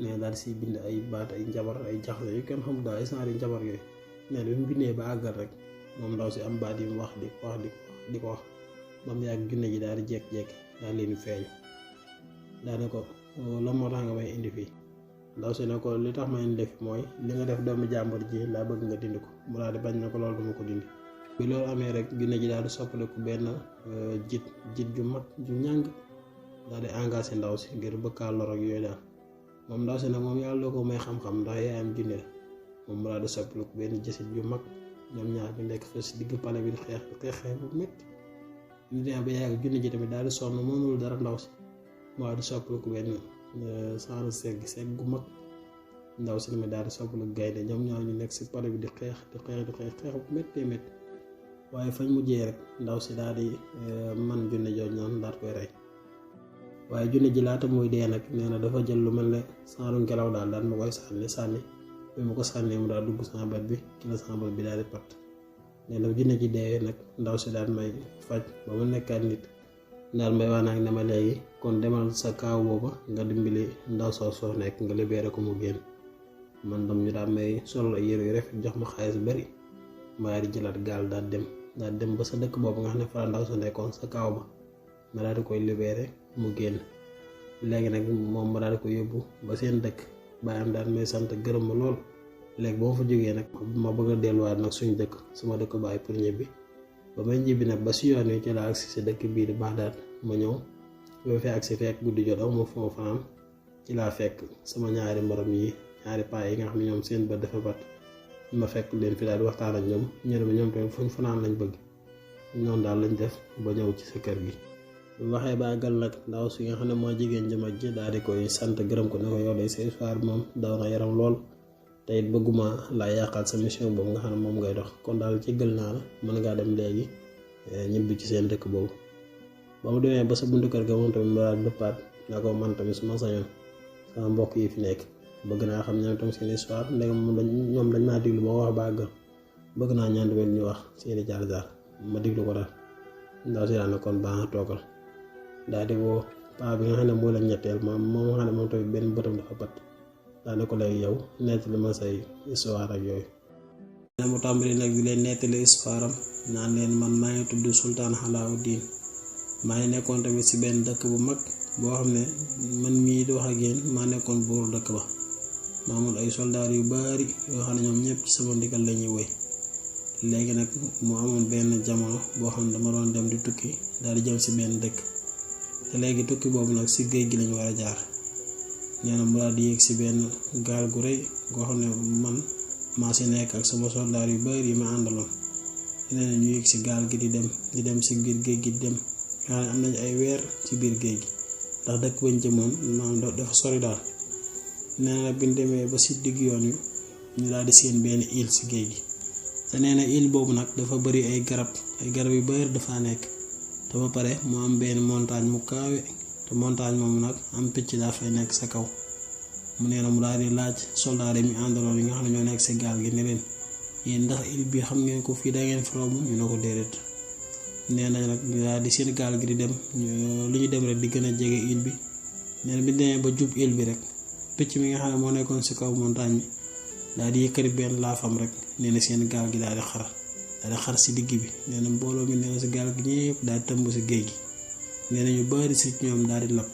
nee daal di si bind ay baat ay njabar ay jaxle yu kenn xamul daal ay saari njabar yooyu nee bi mu bindee ba àggal rek moom ndaw si am baat yi mu wax di ko wax ba mu yàgg junne ji daal di jékki-jékki daal leen feeñ daal ne ko la moo tax nga may indi fii ndaw si ne ko li tax ma indi fi mooy li nga def doomu jàmbur ji laa bëgg nga dindi ko mu daal di bañ na ko loolu duma ko dindi bi loolu amee rek junne ji daal di soppaliku benn jit ju mag ju ñàng daal di engagé ndaw si ngir bëkkaa lor ak yooyu daal moom ndaw si nag moom yàlla doo ko may xam-xam ndax yaayam junne la moom mu daal di soppaliku benn jësit ju mag ñoom ñaar ñu nekk fa si digg pale bi di xeex bu métti ñu demee ba yàgg junne ji tamit daal di sonn mënul dara ndaw si mu daal di soppaliku benn saaru segg gu mag ndaw si tamit daal di soppaliku gaynde ñoom ñaar ñu nekk si pale bi di xeex bu méttee métti waaye fañ mujjee rek ndaw si daal di man junne jooju noonu daal koy rey waaye junne ji laata muy dee nag nee na dafa jël lu mel ne saaru ngelaw daal ma koy sànni bi ma ko sànnee mu daal dugg sama bët bi ci la sama bët bi daal di pat nee na junne ji dee nag ndaw si daal may faj ba mu nekkaat nit daal may wax nag ne ma léegi kon demal sa kaaw booba nga dimbali ndaw soo nekk nga libéré ko mu génn man dam ñu daal may sol ay yére yu rafet jox ma xaalis bari ma di jëlaat gaal daal dem ba sa dëkk boobu nga xam ne fa la ndaw sa nekkoon sa kaaw ba ma daal di koy libéré mu génn. Léegi nag moom ma daal di ko yóbbu ba seen dëkk baayam daal may sant gërëm ma lool. Léegi ba ma fa jógee nag ma bëgg a delluwaat nag suñu dëkk sama dëkk baay pour ñibbi. Ba may ñibbi nag ba si yoon wi ci laa agsi si dëkk bii di Baxdaad ma ñëw ba fi agsi fekk guddi jot aw ma fu ma fanaan ci laa fekk sama ñaari morom yi ñaari paa yi nga xam ne ñoom seen bët dafa bat ma fekk leen fi daal di waxtaan ak ñoom ñu ne ma ñoom tamit fuñ fanaan lañ bëgg noonu daal lañ def ba ñëw ci sa kër gi. waxee ba àggal nag ndaw si nga xam ne moo jigéen jëm ak ji daal di koy sant gërëm ko ne ko yow day sa histoire moom daw na yaram lool te it bëgguma laa yàqal sa mission boobu nga xam ne moom ngay dox kon daal ci gël naa la mën ngaa dem léegi ñibbi ci seen dëkk boobu. ba mu demee ba sa buntu kër ga moom tamit mu daal dëppaat naa ko man tamit su ma sañoon sama mbokk yi fi nekk bëgg naa xam ñoom tam seen histoire ndegam ñoom dañ maa diglu ma wax ba àggal bëgg naa ñaan tamit ñu wax seeni jaar-jaar ma diglu ko daal ndaw si daal ne kon baax na toogal daal di woo paa bi nga xam ne moo leen ñetteel moom nga xam ne moom tamit benn bëtam dafa bat daal ne ko léegi yow nettali ma say histoire ak yooyu. mu tàmbali nag di leen nettali histoire am naan leen man maa ngi tudd Sultaan Alauddin maa ngi nekkoon tamit si benn dëkk bu mag boo xam ne man mii di wax ak yéen maa nekkoon buur dëkk ba maa amoon ay soldaar yu bari yoo xam ne ñoom ñëpp ci sama ndigal la ñuy wéy. léegi nag mu amoon benn jamono boo xam ne dama doon dem di tukki daal di jëm si benn dëkk te léegi tukki boobu nag si géej gi lañu war a jaar. nee na mu daal di yéeg si benn gaal gu rëy goo xam ne man maa si nekk ak sama soldaar yu bari yi ma àndaloon. nee na ñu yéeg si gaal gi di dem si biir géej gi di dem xam ne am nañ ay weer ci biir géej gi ndax dëkk bañ jëmoon maanaam dafa sori daal. nee na bi ñu demee ba si digg yoon wi ñu daal di seen benn île si géej gi te nee na île boobu nag dafa bari ay garab yu bari dafa nekk te ba pare mu am benn montagne mu kaawe te montagne moomu nag am picc daa fay nekk sa kaw. mu nee na mu daal di laaj soldaar yi mi àndaloon yi nga xam ne ñoo nekk si gaal gi ne leen yéen ndax île bi xam ngeen ko fii da ngeen fi romb ñu ne ko déedéet. nee na nag ñu daal di seen gaal gi di dem lu ñu dem rek di gën a jege île bi. nee na bi demee ba jub île bi rek picc mi nga xam ne moo nekkoon si kaw montagne bi daal di yëkkati benn laafam rek nee na seen gaal gi daal di xar si digg bi. nee na mbooloo mi nee na si gaal gi ñëpp daal di tëmb si géej gi. nee na ñu bari si ñoom daal di lab.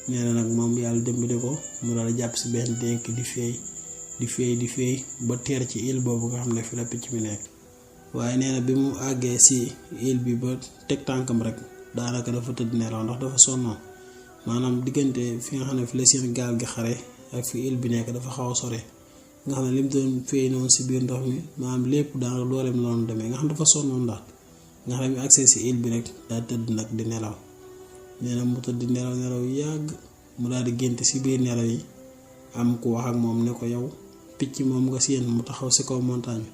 nee na nag moom yàlla dimbali ko mu daal di jàpp si benn dénk di feey ba teer ci île boobu nga xam ne fi la picc mi nekk. waaye nee na bi mu àggee si île bi ba teg tànkam rek daanaka dafa tëdd nelaw ndax dafa sonnoon maanaam diggante fi nga xam ne fi la seen gaal gi xare ak fi île bi nekk dafa xaw a sore nga xam ne lim doon feey noonu si biir ndox mi maanaam lépp daanaka looleem noonu demee nga xam dafa sonnoon daal nga xam ne mu accès si île bi rek daal tëdd nag di nelaw. nee na mu tëdd nelaw yàgg mu daal di gént si biir nelaw yi am ku wax ak moom ne ko yow picc moom nga séen mu taxaw si kaw montagne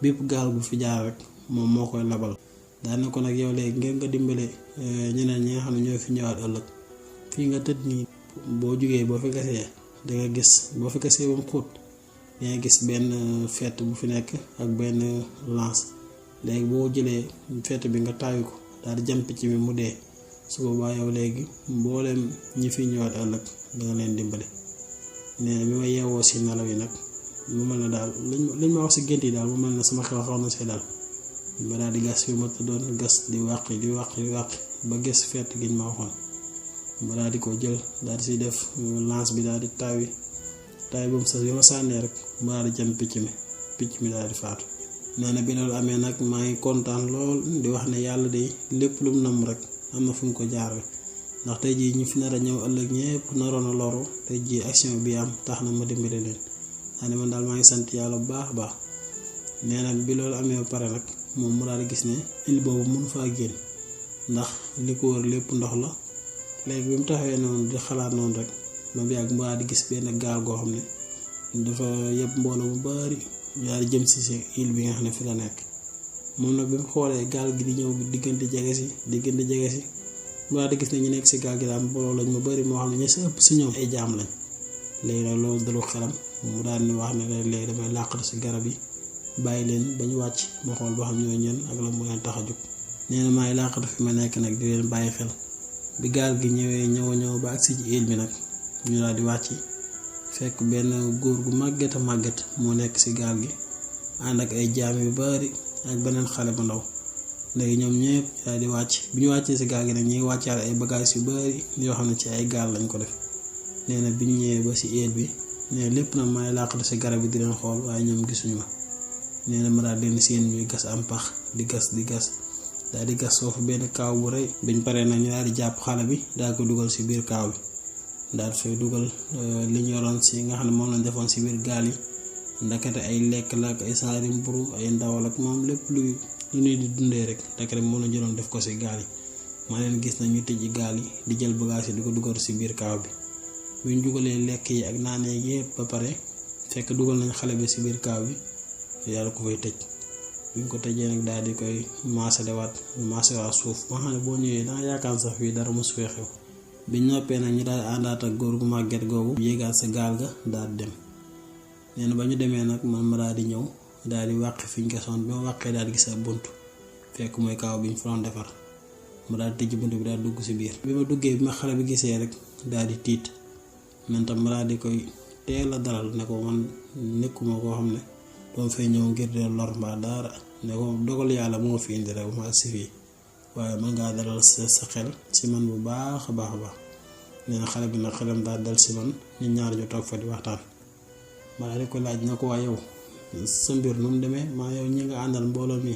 bi bépp gaal gu fi jaar rek moom moo koy labal. daal ne ko nag yow léegi ngeen nga dimbale ñeneen ñi nga xam ne ñoo fi ñëwaat ëllëg fii nga tëdd nii boo jugee boo fi gasee da nga gis boo fi gasee ba mu xóot da nga gis benn fett bu fi nekk ak benn lance léegi boo jëlee fett bi nga taayu ko daal di jam picc mi mu dee su boobaa yow léegi mboolem ñi fi ñëwaat ëllëg da nga leen dimbale. nee na bi ma yeewoo si nelaw yi nag mu mel ne daal liñ ma wax si gént yi daal mu mel ne sama xel xaw na see daal ma daal di gas fi ma tëddoon gas di wàqi ba gis fett giñ ma waxoon ma daal di ko jël daal di si def lance bi daal di taawi ba mu sas bi ma sànnee rek ma daal di jëm picc mi daal di faatu. nee na bi loolu amee nag maa ngi kontaan lool di wax ne yàlla de lépp lu mu nam rek am na fu mu ko jaarale ndax tey jii ñu fi nar a ñëw ëllëg ñëpp naroon a loru tey jii action bi am tax na ma dimbali leen. daane man daal maa ngi sant yàlla bu baax a baax. nee na bi loolu amee ba pare nag moom mu daal di gis ne île boobu mënu faa génn ndax li ko wër lépp ndox la. léegi bi mu taxawee noonu di xalaat noonu rek ba mu yàgg mu daal di gis benn gaal goo xam ne dafa yëpp mbooloo mu bari ñu daal di jëm si île bi nga xam ne fi la nekk. moom nag bi mu xoolee gaal gi di ñëw diggante jege si mu daal di gis ne ñu nekk si gaal gi daal mbooloo lañ ma bari moo xam ne ñi si ëpp si ñoom ay jaam lañ. léegi nag loolu dalu xelam mu daal di wax ne léegi damay làqatu si garab yi bàyyi leen ba ñu wàcc ma xool boo xam ñooy ñen ak la mu leen tax a jóg. nee na maay làqatu fi ma nekk nag di leen bàyyi xel. bi gaal gi ñëw ba agsi ci île bi nag ñu daal di wàcc fekk benn góor gu màgget moo nekk ci gaal gi ànd ak ay jaam yu bari ak beneen xale bu ndaw. léegi ñoom ñëpp daal di wàcc bi ñu wàccee si gaal gi nag ñuy wàccaale ay bagages yu bari yoo xam ne ci ay gaal lañ ko def. nee na biñ ñëwee ba si île bi nee lépp nag may làqatu si garab yi di leen xool waaye ñoom gisuñu ma. nee na ma daal leen seen ñuy gas am pax di gas daal di gas foofu benn kaaw bu rëy. biñ paree nag ñu daal di jàpp xale bi daal ko dugal si biir kaaw bi daal fay dugal li ñu yoroon si nga xam ne moom lañ defoon si biir gaal yi ndakate ay lekk la ak ay saari mburu ay ndawal ak moom lépp lu ñuy di dundee rek ndakate moom la jëloon def ko si gaal yi. ma leen gis na ñu tëj gaal yi di jël bagage yi di ko dugal si biir kaaw bi. buñ dugalee lekk yi ak naanee yépp ba pare fekk dugal nañ xale bi si biir kaaw bi yàlla ko fay tëj. buñ ko tëjee nag daal di koy maasalewaat suuf ba xam ne boo ñëwee danga yaakaar sax fii dara mosu fee xew. biñ noppee nag ñu daal àndaat ak góor gu màgget googu yéegaat sa gaal ga daal dem. nee na ba ñu demee nag man ma daal di ñëw daal di wàq fiñ gasoon bi ma wàqee daal di gis ab bunt fekk mooy kaaw biñ fa doon defar. ma daal di tëj bunt bi daal dugg si biir. bi ma duggee bi ma xale bi gisee rek daal di tiit man tam ma daal di koy teel a dalal ne ko man nekkuma koo xam ne doom fee ñëw ngir de lor mbaa dara ne ko dogal yàlla moo fi indi rek ma si fii waaye mën ngaa dalal sa xel si man bu baax a baax. nee na xale bi nag xelam daal dal si man ñu ñaar ñu toog fa di waxtaan. ma daal di ko laaj na ko waa yow sa mbir nu mu demee maa yow ñi nga àndal mbooloo mi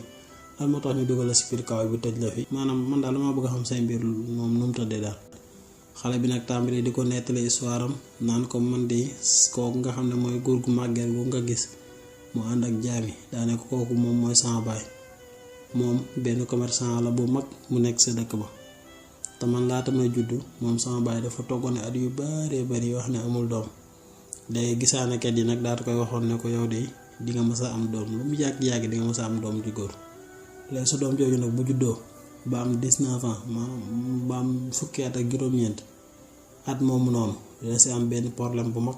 lan moo tax ñu dugal la si biir kaw bi tëj la fi maanaam man daal dama bëgg a xam say mbir moom nu mu tëddee daal. xale bi nag tàmbali di ko nettali histoire am naan ko man de kooku nga xam ne mooy góor gu màgget gu nga gis mu ànd ak jaami daane ko kooku moom mooy sama baay. moom benn commerçant la bu mag mu nekk sa dëkk ba te man laata may juddu moom sama baay dafa toggoon at yu bari wax ne amul doom. léegi gisaanekat yi nag daal koy waxoon ne ko yow de di nga mës a am doom lu mu yàgg di nga mës a am doom ju góor. léegi sa doom jooju nag bu juddoo ba am 19 ans ba am fukki at ak juróom-ñeent at moomu noonu dina si am benn problème bu mag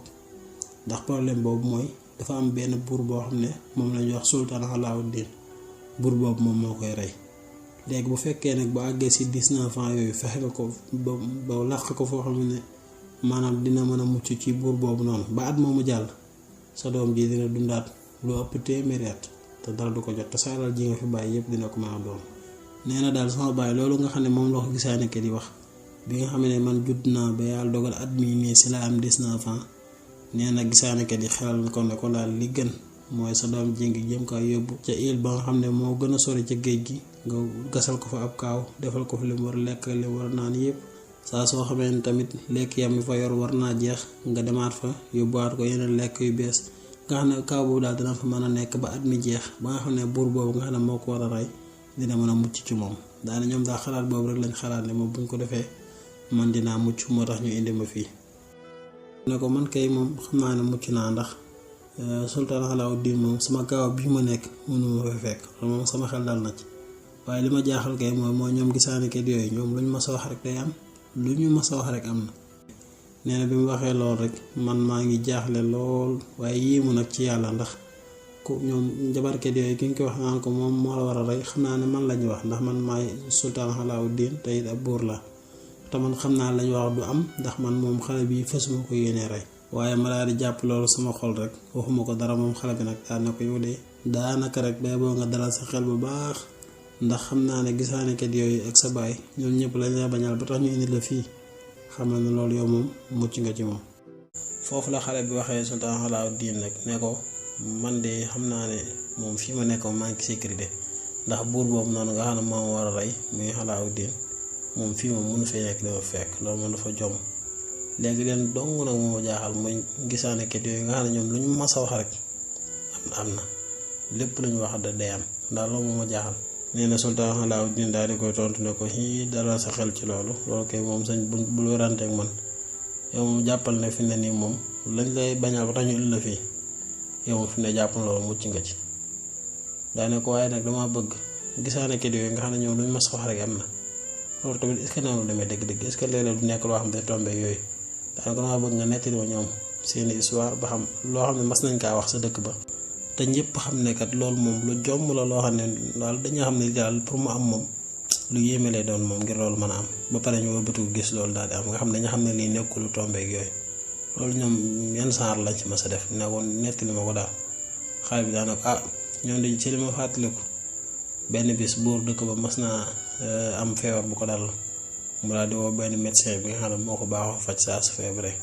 ndax problème boobu mooy dafa am benn buur boo xam ne moom lañuy wax sultaan Alauddin buur boobu moom moo koy rey. léegi bu fekkee nag bu àggee si 19 ans yooyu fexe nga ko ba làq ko foo xam ne maanaam dina mën a mucc ci buur boobu noonu ba at moomu jàll sa doom ji dina dundaat lu ëpp téeméeri at te dara du ko jot te sa alal ji nga fi bàyyi yëpp dina ko mën a doon. nee na daal sama baay loolu nga xam ne moom la ko gisaane ke di wax bi nga xam ne man judd naa ba yàlla dogal at mii nii si la am 19 ans nee na gisaane ke di xelal ko ne ko daal li gën mooy sa doom ji ngi jëm kaa yóbbu ca île ba nga xam ne moo gën a sori ca géej gi nga gasal ko fa ab kaaw defal ko fa li mu war lekk li mu war naan yëpp saa soo xamee ne tamit lekk yam mi fa yor war naa jeex nga demaat fa yóbbuwaat ko yeneen lekk yu bees nga xam ne kaaw boobu daal dina fa mën a nekk ba at mi jeex ba nga xam ne buur boobu nga xam ne moo ko war a rey dina mën a mucc ci moom. daane ñoom daal xalaat boobu rek lañ xalaat ne moom buñ ko defee man dinaa mucc moo tax ñu indi ma fii. ne ko man kay moom xam naa ne mucc naa ndax sultaan Alauddin moom sama kaaw bi ma nekk mënu ma fa fekk moom sama xel dal na ci waaye li ma jaaxal kay mooy ñoom gisaanekat yooyu ñoom lu ñu ma sa wax rek day am lu ñu ma sa wax rek am na. nee na bi mu waxee lool rek man maa ngi jaaxle lool waaye yéemu nag ci yàlla ndax ku ñoom njabarkat yooyu ki ñu koy wax naan ko moom moo la war a rey xam naa ne man lañu wax ndax man maay sultaan Alauddin te it ab buur la te man xam naa lañu wax du am ndax man moom xale bi fasuma ko yéenee rey. waaye ma daal di jàpp loolu sama xol rek waxuma ko dara moom xale bi nag daal na ko yow de daanaka rek bay boo nga dalal sa xel bu baax ndax xam naa ne gisaanekat yooyu ak sa baay ñoom ñëpp lañ la bañal ba tax ñu indi la fii xamal ne loolu yow moom mucc nga ci moom. foofu la xale bi waxee sultaan Alauddin nag ne ko man de xam naa ne moom fii ma nekk maa ngi sécurité ndax buur boobu noonu nga xam ne moom war a rey muy Alauddin moom fii moom mënu fee nekk dafa fekk loolu moom dafa jomm. léegi leen dong nag moo jaaxal muy gisaanekat yooyu nga xam ne ñoom lu ñu mas a wax rek am na lépp lu ñu wax da day am ndax loolu moo jaaxal. nee na sultaan Alauddin daal di koy tontu ne ko xii dalal sa xel ci loolu kay moom sañ bul wéranteeg man yow moom jàppal ne fi ne nii moom lañ lay bañal ba tax ñu indi la fii yow moom fi ne jàppal loolu mucc nga ci. daane ko waaye nag dama bëgg gisaanekat yooyu nga xam ne ñoom lu ñu mas a wax rek am na loolu tamit est-ce que noonu la demee dëgg-dëgg est-ce que léeg-léeg du nekk loo xam ne tombé yooyu. daanaka dama bëgg nga nettali ma ñoom seeni histoire ba xam loo xam ne mas nañ kaa wax sa dëkk ba te ñëpp xam ne kat loolu moom lu jomm la loo xam ne daal dañoo xam ne daal pour mu am moom lu yéeme lay doon moom ngir loolu mën a am ba pare ñu wëlbatu gis loolu daal di am nga xam ne dañoo xam ne lii nekkul lu tombeek yooyu loolu ñoom yenn saar lañ ci mas a def ne ko nettali ma ko daal xale bi daanaka ñoom de ci li ma fàttaliku benn bis buur dëkk ba mas naa am feebar bu ko dal mu daal di woo benn médecin bi nga xam ne moo ko baaxoo faj saa su feebaree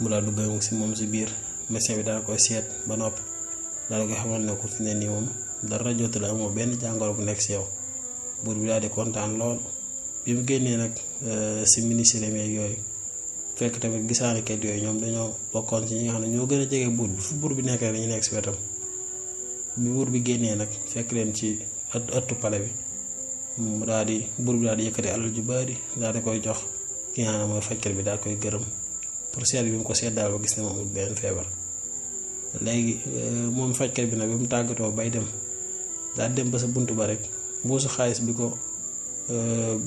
mu daal dugg si moom si biir médecin bi daal koy seet ba noppi daal koy xamal ne ko fi ne nii moom dara jotu la amoo benn jàngoro bu nekk si yow. buur bi daal di kontaan lool bi mu génnee nag si ministère yeeg yooyu fekk tamit gisaanekat yooyu ñoom dañoo bokkoon ci ñi nga xam ne ñoo gën a jege buur bi fu buur bi nekk dañu nekk si wetam. bi buur bi génnee nag fekk leen ci ëttu pale bi mu daal di buur bi daal di yëkkati alal ju bari daal di koy jox ki nga xam ne mooy fajkat bi daal koy gërëm pour seet bi mu ko seet daal ba gis ne moom benn feebar. léegi moom fajkat bi nag bi mu tàggatoo bay dem daal dem ba sa buntu ba rek mbuusu xaalis bi ko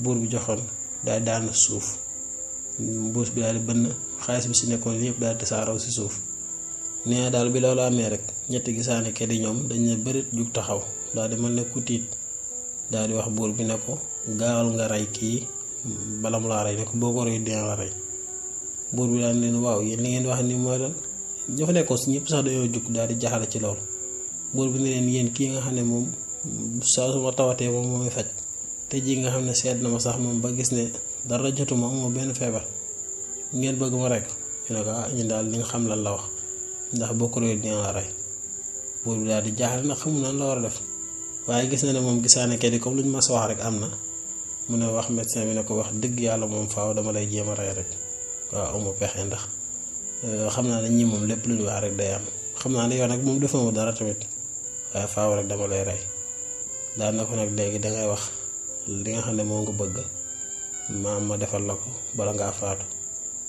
buur bi joxoon daal daan suuf mbuus bi daal di bënn xaalis bi si nekkoon yëpp daal di saaraw si suuf. nee daal bi loolu amee rek ñetti gisaanekat yi ñoom dañ ne bërit jug taxaw daal di mel ne ku tiit daal di wax buur bi ne ko gaawal nga rey kii bala mu laa rey ne ko boo ko rey dina la rey. buur bi daal leen waaw yéen li ngeen wax ni mooy lan ñoo fa nekkoon si ñëpp sax dañoo jug daal di jaxale ci loolu. buur bi ne leen yéen kii nga xam ne moom saa su ma tawatee moom mooy faj te ji nga xam ne seet na ma sax moom ba gis ne dara jotuma amoo benn feebar ngeen bëgg ma rek ñu ne ko ñun daal li nga xam lan la wax ndax boo ko réer dina la rey. buur bi daal di jaaxle nag xamul nan la war a def waaye gis na ne moom gisaanekat yi comme lu ñu mas wax rek am na mu ne wax médecin bi ne ko wax dëgg yàlla moom faaw dama lay jéem a rey rek waaw amu pexe ndax xam naa ne ñii moom lépp lu ñu wax rek day am xam naa ne yow nag moom defuma dara tamit waaye faaw rek dama lay rey. daan na ko nag léegi dangay wax li nga xam ne moo nga bëgg ma defal la ko bala ngaa faatu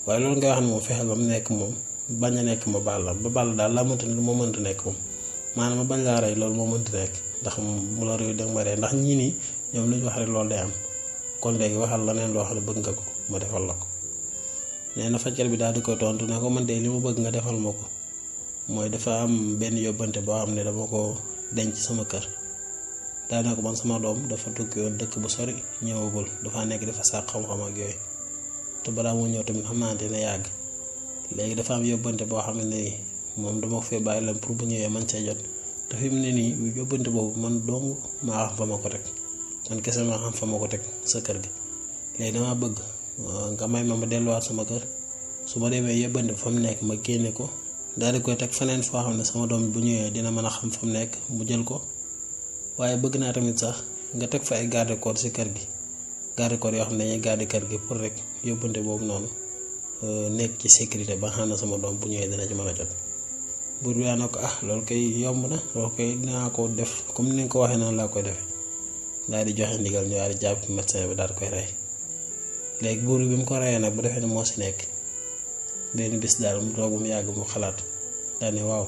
waaye loolu ngay wax ne moom fexeel ba mu nekk moom bañ a nekk ma baal la ba baal daal laa mënta lu moo mënta nekk moom maanaam ma bañ laa rey loolu moo mënta nekk ndax mu la réew danga ma rey ndax ñii nii ñoom lu ñu wax rek loolu day am kon léegi waxal la neen loo xam ne bëgg nga ko ma defal la ko. nee na fajkat bi daal di koy tontu ne ko man de li ma bëgg nga defal ma ko mooy dafa am benn yóbbante boo xam ne dama ko denc sama kër daanaka man sama doom dafa tukki woon dëkk bu sori ñëwagul dafa nekk dafa sàq xam-xam ak yooyu te balaa moo ñëw tamit xam naa dina yàgg. léegi dafa am yóbbante boo xam ne nii moom dama ko fee bàyyi leen pour bu ñëwee man see jot te fi mu ne nii yóbbante boobu man dong maa xam fa ma ko teg man kese maa xam fa ma ko teg sa kër gi. léegi damaa bëgg nga may ma delluwaat sama kër su ma demee yóbbante fa mu nekk ma génne ko daal di koy teg feneen foo xam ne sama doom bu ñëwee dina mën a xam fa mu nekk mu jël ko. waaye bëgg naa tamit sax nga teg fa ay garde corps ci kër gi garde corps yoo xam ne dañuy garde kër gi pour rek yóbbante boobu noonu nekk ci sécurité ba xam ne sama doom bu ñëwee dina ci mën a jot. buur bi daa ne ko loolu koy yomb na loolu koy dinaa ko def comme ni nga ko waxee noonu laa koy defee daal di joxe ndigal ñu daal di jàpp médecin bi daal di koy rey. léegi buur bi mu ko reyee nag bu defee ne moo si nekk benn bis daal mu toog mu yàgg mu xalaat daal ne waaw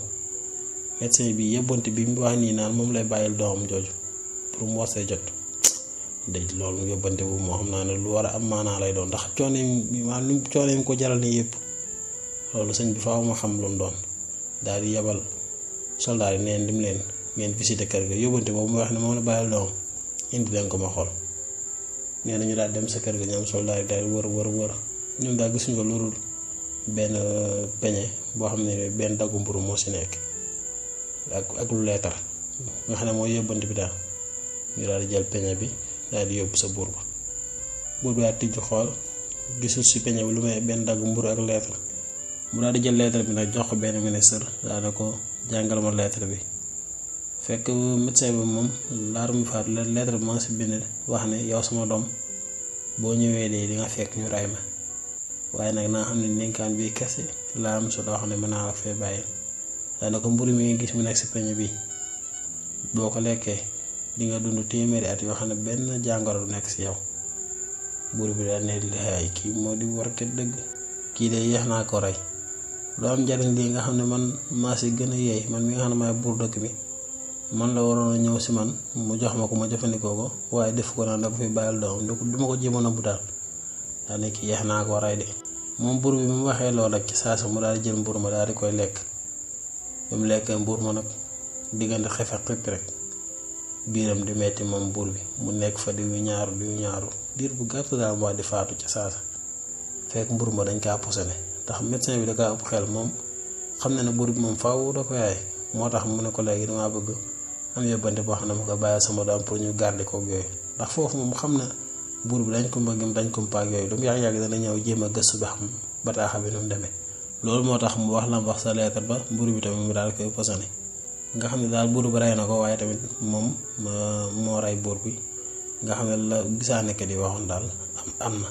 médecin bi yóbbante bi mu wax nii naan moom lay bàyyil doomam jooju pour mu war see jot de loolu yóbbante bu moo xam naa ne lu war a am maanaa lay doon ndax coono yi ko jaral ni yëpp loolu sëñ bi faaw ma xam lu mu doon daal di yebal soldaar yi neen dim leen ngeen visité kër ga yóbbante boobu mu wax ne moom la bàyyil doomam indi leen ko ma xool. nee na ñu daal dem sa kër ga ñoom soldaar yi daal wër ñoom daal gisuñu ko loolu benn peñe boo xam ne benn daggu mburu moo si nekk ak lu leetar nga xam ne mooy yóbbante bi daal ñu daal di jël peñe bi daal di yóbbu sa buur bi daal tijj xool gisul si peñe bi lu may benn daggu mburu ak leetar mu daal di jël leetar bi nag jox ko benn ministre daal di ko jàngal ma leetar bi fekk médecin bi moom laar mu faat leetar bi maa si bind wax ne yow sama doom boo ñëwee de di nga fekk ñu ray ma waaye nag naa xam ne ndénkaan bii kese laa am su loo xam ne mën naa la fee bàyyi daanaka mburu mi nga gis mu nekk si peñe bi boo ko lekkee di nga dund téeméeri at yoo xam ne benn jàngoro du nekk si yow. buur bi daal ne ay kii moo di warkat dëgg kii de yeex naa ko rey lu am njariñ lii nga xam ne man maa si gën a yeey man mi nga xam ne maay buur dëkk bi man la waroon a ñëw si man mu jox ma ko ma jëfandikoo ko waaye def ko nag da ko fi bàyyil doom du ma ko jéemoon a bu daal daal ne kii yeex naa ko rey de moom buur bi mu waxee loolu rek ci saasa mu daal di jël mburu ma daal di koy lekk ba mu lekkee mburu ma nag diggante xefe xippi rek biiram di metti moom buur bi mu nekk fa di ñaaru diir bu gàtt daal moo di faatu ca saasa fekk mburu ma dañ kaa posone ndax médecin bi da kaa ëpp xel moom xam na ne buur bi moom faaw da ko yaay moo tax mu ne ko léegi damaa bëgg am yóbbante boo xam ne mu ko bàyyi sama doom pour ñu garder ko yooyu ndax foofu moom xam na buur bi dañ ko mbëggam dañ ko mpaak yooyu lu mu yàgg-yàgg dana ñëw jéem a gëstu ba xam bataaxa bi nu mu demee loolu moo tax mu wax la mu wax sa lettre ba buur bi tamit mu daal koy posone nga xam ne daal buur bi rey na ko waaye tamit moom moo rey buur bi nga xam ne la gisaanekat yi waxoon daal am na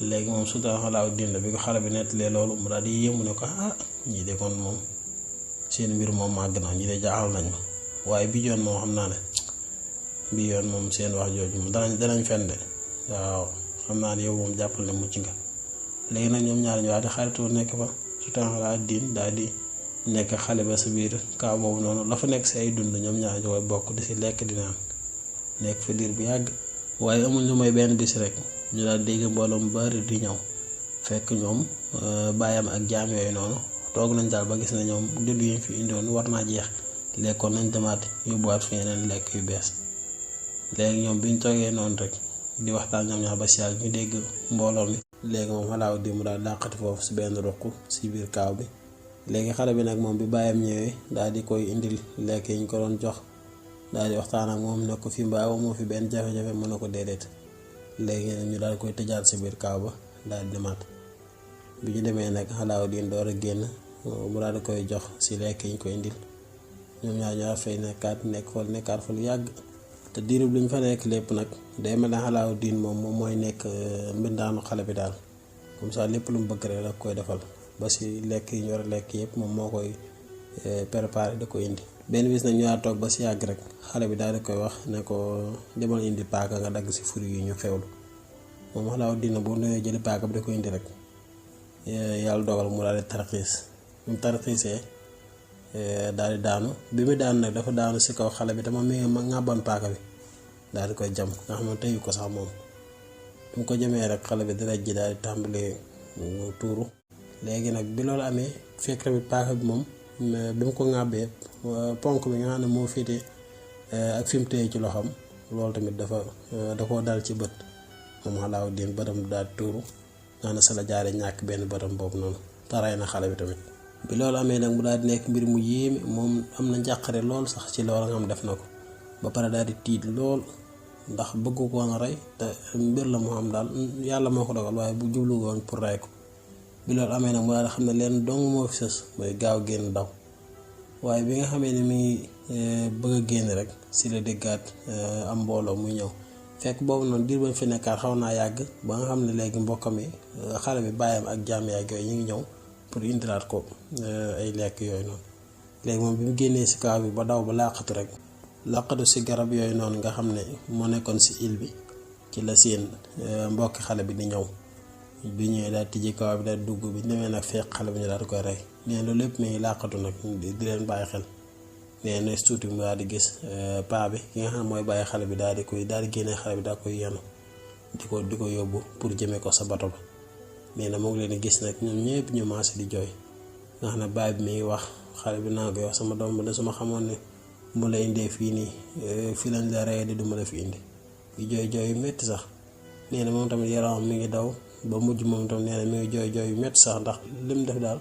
léegi moom sultaan Alaaudin la bi ko xale bi nettalee loolu mu daal di yéemu ne ko ñii de kon moom seen mbir moom màgg na ñii de jaaxal nañ ma waaye bi yoon moom xam naa ne bi yoon moom seen wax jooju moom danañ fen de waaw xam naa ne yow moom jàppal ne mucc nga léegi nag ñoom ñaar ñu daal di xaritoo nekk fa sultaan Alaaudin daal di nekk xale ba sa biir kaaw boobu noonu la fa nekk si ay dund ñoom ñaar ñu koy bokk di si lekk di naan nekk fa diir bu yàgg waaye amul lu may benn bis rek ñu daal dégg mbooloo mu bari di ñëw fekk ñoom bàyyam ak jaam yooyu noonu toog nañ daal ba gis na ñoom dund yi fi indoon war naa jeex lekkoon nañ demaat yóbbuwaat fi yeneen lekk yu bees léegi ñoom biñ toogee noonu rek di waxtaan ñoom ñaar ba si yàgg ñu dégg mbooloo mi léegi moom Alaaudin mu daal dàqati foofu si benn ruq si biir kaaw bi léegi xale bi nag moom bi bàyyam ñëwee daal di koy indil lekk yi ñu ko doon jox daal di waxtaan ak moom ne ko fi mbaa moo fi benn jafe-jafe mën na ko déedéet léegi ñu daal koy tëjaat si biir kaaw ba daal di demaat bi ñu demee nag Alaaudin door a génn mu daal di koy jox si lekk yi ñu ko indil ñoom ñaar ñoo fay nekkaat fa lu yàgg te diirub li ñu fa nekk lépp nag day mel ne Alaaudin moom mooy nekk mbindaanu xale bi daal comme ça lépp lu mu bëgg rek da koy defal ba si lekk yi ñu war a lekk yëpp moom moo koy préparé da ko indi. benn bis nag ñu daal toog ba si yàgg rek xale bi daal di koy wax ne ko demal indi paaka nga dagg si furi yi ñu xewlu moom Alaaudin bu nuyoo jëli paaka bi da ko indi rek yàlla dogal mu daal di tarxiis mu tarxiisee daal di daanu bi mu daanu nag dafa daanu si kaw xale bi dama ma ŋàbban paaka bi daal di koy jam nga xam ne teyu ko sax moom bi mu ko jamee rek xale bi deret ji daal di tàmbalee tuuru léegi nag bi loolu amee fekk tamit paaka bi moom bi mu ko ŋàbbee ponk bi nga xam ne moo féete ak fi mu téye ci loxoom loolu tamit da koo dal ci bët moom Alaaudin bëtam daal di tuuru nga xam ne sa la jaaree ñàkk benn bëtam boobu noonu taray na xale bi tamit bi loolu amee nag mu daal di nekk mbir mu yéeme moom am na njàqare lool sax ci loolu nga xam def na ko ba pare daal di tiit lool ndax bëgg ko woon a rey te mbir la moo am daal yàlla moo ko dogal waaye bu jublu woon pour rey ko bi loolu amee nag mu daal di xam ne leen dong moo fi sës mooy gaaw génn daw waaye bi nga xamee ne mi ngi bëgg a génn rek si la déggaat am mbooloo muy ñëw fekk boobu noonu diir bañ fi nekkaat xaw naa yàgg ba nga xam ne léegi mbokkam yi xale bi bàyyam ak jaam yaay yooyu ñu ngi ñëw pour indilaat ko ay lekk yooyu noonu léegi moom bi mu génnee si kaaw bi ba daw ba làqatu si garab yooyu noonu nga xam ne moo nekkoon si île bi ci la seen mbokki xale bi di ñëw bi ñëwee daal tijji kaaw bi daal dugg bi demee nag fekk xale bi ñu daal di koy rey nee loolu lépp mi ngi làqatu nag di leen bàyyi xel nee na tuuti mu daal di gis paa bi ki nga xam mooy bàyyi xale bi daal di génnee xale bi daal koy yenu di ko yóbbu pour jëmee ko sa bato ba nee na moo ngi leen di gis nag ñoom ñëpp ñu maase di jooy nga xam ne baay bi mi ngi wax xale bi naa koy wax sama doom ba de suma xamoon ne mu la indee fii nii fii lañ la reyee di duma la fi indi di jooy yu métti sax nee na moom tamit yaramam mi ngi daw ba mujj moom tamit nee na mi ngi jooy yu métti sax ndax lim def daal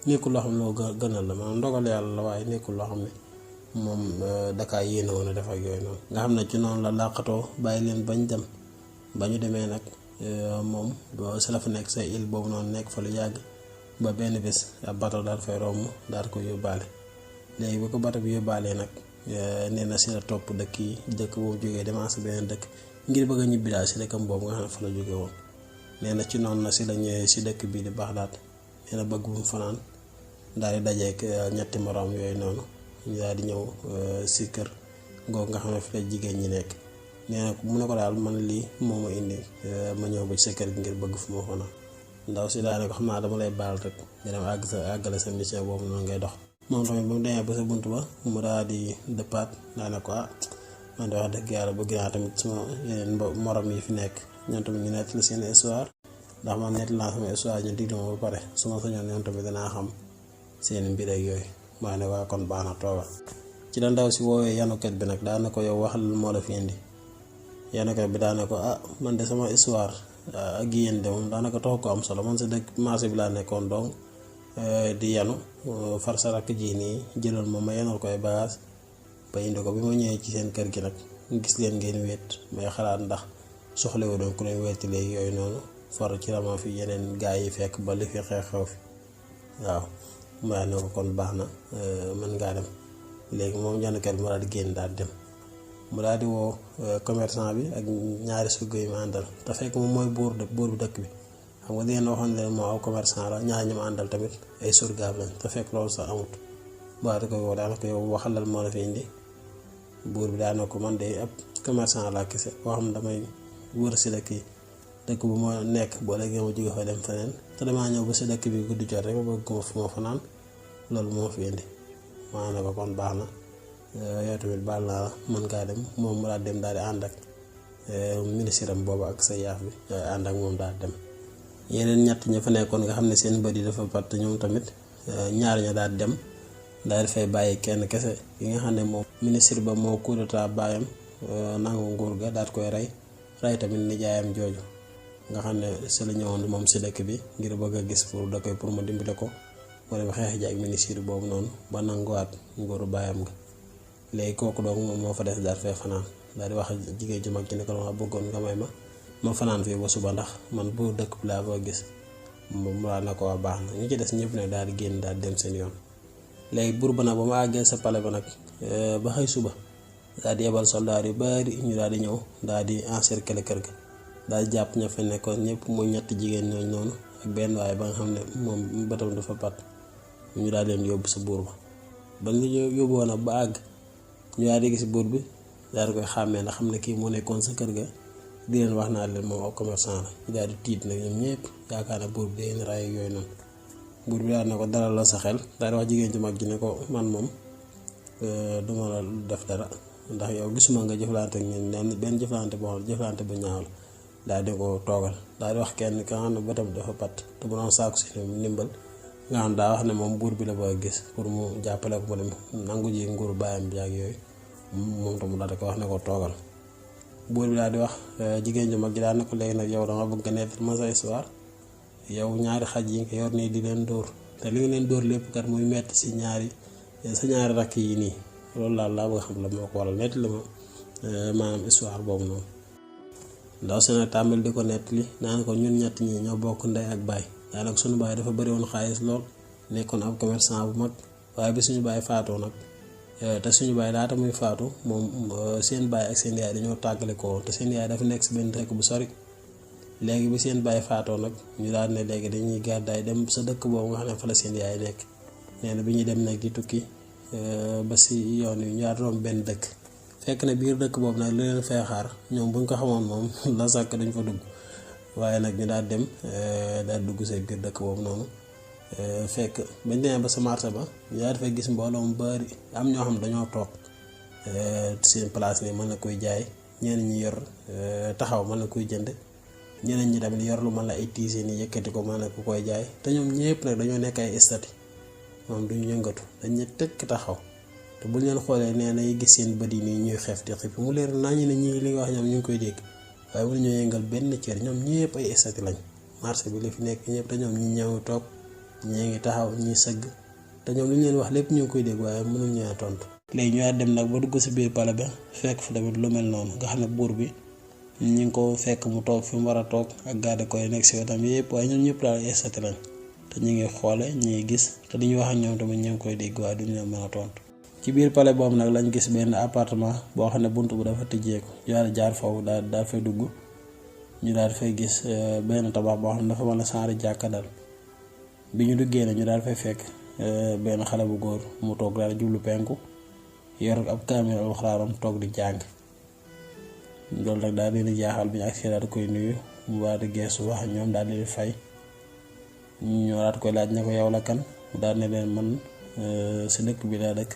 nekkul loo xam ne loo gënal la maanaam ndogal yàlla la waaye nekkul loo xam ne moom dakaa yéene woon a def ak yooyu noonu nga xam ne ci noonu la làqatoo bàyyi leen bañ dem ba ñu demee nag moom si la fa nekk sa île boobu noonu nekk fa lu yàgg ba benn bés ab bato daal fay romb daal ko yóbbaale léegi bu ko bato bi yóbbaalee nag nee na si la topp dëkk boobu jógee demancé beneen dëkk ngir bëgg a ñibbi daal si dëkkam boobu nga xam ne fa la jóge woon nee na ci noonu na si la ñëwee si dëkk bii di Baxdaad nee na bëgg bu mu fanaan daal di dajeek ñetti moroom yooyu noonu ñu daal di ñëw si kër googu nga xam ne fi la jigéen ñi nekk nee na mu ne ko daal man lii moo ma indi ma ñëw ba ci sa kër gi ngir bëgg fu ma fanaan ndaw si daal ne ko xam naa dama lay baal rek nga dem àggale sa mission boobu noonu ngay dox moom tamit ba mu demee ba sa bunt ba mu daal di dëppaat daa ne ko man de wax dëgg yàlla bëgg naa tamit sama yeneen morom yi fi nekk ñoom tamit ñu nettali seen histoire ndax man nettali naa sama histoire ñu diglu ma ba pare su ma sañoon ñoom tamit danaa xam seen mbir ak yooyu maa ne waa kon baax na toogal ci la ndaw si woowee yanukat bi nag daa ne ko yow waxal moo la fi indi yanukat bi daa ne ko man de sama histoire ak yéen de moom daanaka taxu ko am solo man sa dëkk marché bi laa nekkoon donc di yanu far sa rakk ji nii jëlal ma yanal ko ay bagage ba indi ko. bi ma ñëwee ci seen kër gi nag gis leen ngeen wéet may xalaat ndax soxlawu doon ku leen wetti léegi yooyu noonu far ci rama fi yeneen gaa yi fekk ba li fi xew fi waaw mbaa ne ko kon baax na mën ngaa dem. léegi moom janukat bi mu daal di génn daal dem mu daal di woo commerçant bi ak ñaari surga yu mu àndal te fekk moom mooy buur bi dëkk bi. xam nga dangeen waxoon ne moo aw commerçant la ñaar ñi mu àndal tamit ay surgaab lañ te fekk loolu sax amut. baa di koy woo daanaka yow waxalal moo la fi indi. buur bi daana ko man de ab commerçant laa kese boo xam ne damay wër si dëkk bu ma nekk boo léegi ma jóge fa dem feneen te damaa ñëw ba si dëkk bi guddi jot rek ma bëgg ma fu ma fanaan loolu moo fi indi. maa ne ko kon baax na yow tamit baal naa la mën ngaa dem. moom mu daal dem daal di ànd ak ministre am boobu ak sa yaaf bi ànd ak moom daal dem. yeneen ñett ña fa nekkoon nga xam ne seen bët yi dafa patt ñoom tamit ñaar ña daal dem daal di fay bàyyi kenn kese yi nga xam ne moom ministre ba moo coup d'état baayam nangu nguur ga daal koy rey tamit nijaayam jooju nga xam ne si la ñëwoon moom si dëkk bi ngir bëgg a gis pour dëkk pour mu dimbale ko mu dem xeex ji ak ministre boobu noonu ba nanguwaat nguuru baayam nga. léegi kooku donc moom moo fa des daal fee fanaan daal di wax jigéen ju mag ci ne ko ma bëggoon nga may ma fanaan fii ba suba ndax man bu dëkk bi laa bëgg gis mu daal na ko waa baax na. ñu ci des ñëpp nag daal di génn daal dem seen yoon. léegi buur ba nag ba ma àggee sa pale ba nag ba xëy suba daal di yebal soldaar yu bari ñu daal di ñëw daal di encercler kër ga daal di jàpp ña fa nekkoon ñëpp muy ñetti jigéen ñooñu noonu ak benn waaye ba nga xam ne moom bëtam dafa pat ñu daal leen yóbbu sa buur ba. ba ñu yóbboo nag ba àgg ñu daal di gis buur bi daal di koy xàmmee ndax xam ne kii moo nekkoon sa kër ga di leen wax naa leen moom ak commerçant la. ñu daal di tiit nag ñoom ñëpp yaakaar ne buur bi day ray yooyu noonu. buur bi daal ne ko dalal la sa xel daal di wax jigéen ju mag ji ne ko man moom duma la def dara ndax yow gisuma nga jëflante ak ñun benn jëflante boo xam jëflante bu ñaaw la. daal di ko toogal daal di wax kenn ka nga xam ne bëtam dafa pat te bu doon saaku si ndimbal nga xam daa wax ne moom buur bi la bëgg gis pour mu jàppale ko mu dem nangu ji nguuru baayam bi ak yooyu moom tam mu daal di ko wax ne ko toogal. buur bi daal di wax jigéen ju mag ji daal ne ko léegi nag yow dama bëgg nga nettali ma sa histoire. yow ñaari xaj yi nga yor nii di leen dóor te li nga leen dóor lépp kat muy metti si sa ñaari rakk yi nii loolu laa bëgg xam la moo ko waral nettali ma maanaam histoire boobu noonu. ndaw si nag tàmbali di ko nettali naan ko ñun ñett ñi ñoo bokk ndey ak baay daanaka suñu baay dafa bëri woon xaalis lool nekkoon ab commerçant bu mag waaye bi suñu baay faatoo nag te suñu baay laata muy faatu moom seen baay ak seen yaay dañoo tàggale ko te seen yaay dafa nekk si benn dëkk bu sori. léegi bi seen baay faatoo nag ñu daal ne léegi dañuy gàddaay dem sa dëkk boobu nga xam ne fa la seen yaay nekk. nee na bi ñuy dem nag di tukki ba si yoon wi ñu daal romb benn dëkk fekk na biir dëkk boobu nag li leen fay xaar ñoom buñ ko xamoon moom la sàkk dañ fa dugg waaye nag ñu daal dem daal dugg see biir dëkk boobu noonu fekk bañ demee ba sa marché ba ñu daal dafay gis mbooloo mu bari am ñoo xam dañoo toog seen place ni mën na koy jaay ñeneen ñi yor taxaw mën na koy jënd. ñeneen ñi tamit yor lu mën la ay tiise ni yëkkati ko mën na ku koy jaay te ñoom ñëpp nag dañoo nekk ay stati moom duñu yëngatu dañ ne tëkk taxaw te buñ leen xoolee nee na gis seen bët yi nii ñuy xeef di xippi mu leer naa ñu ne ñii li nga wax ñoom ñu ngi koy dégg waaye mënu ñoo yëngal benn cër ñoom ñëpp ay stati lañ. marché bi li fi nekk ñëpp te ñoom ñi ñëw toog ñii ngi taxaw ñi sëgg te ñoom li ñu leen wax lépp ñu ngi koy dégg waaye mënuñ ñëw tontu. léegi ñu dem nag ba dugg si biir pale ba fekk fa tamit lu mel noonu nga xam ne buur bi ñu ngi ko fekk mu toog fi mu war a toog ak garde koy nekk si wetam yëpp waaye ñoom ñëpp daal ay stati lañ te ñu ngi xoole ñu ngi gis te li ñuy wax ak ñoom tamit ñu ngi koy dégg waaye duñu leen mën a tontu. ci biir palais boobu nag lañ gis benn appartement boo xam ne bunt bu dafa tëjee ko jaar foofu daal fay dugg ñu daal fay gis benn tabax boo xam ne dafa mën a saari jàkka dal bi ñu duggee ne ñu daal fay fekk benn xale bu góor mu toog daal jublu penku yor ab kaamil alxuraan toog di jàng. loolu nag daal di jaaxal bi ñu agsi daal di koy nuyu mu daal di geesu wax ñoom daal di fay ñu daal di koy laaj ne ko yow la kan mu daal ne leen man si dëkk bi laa dëkk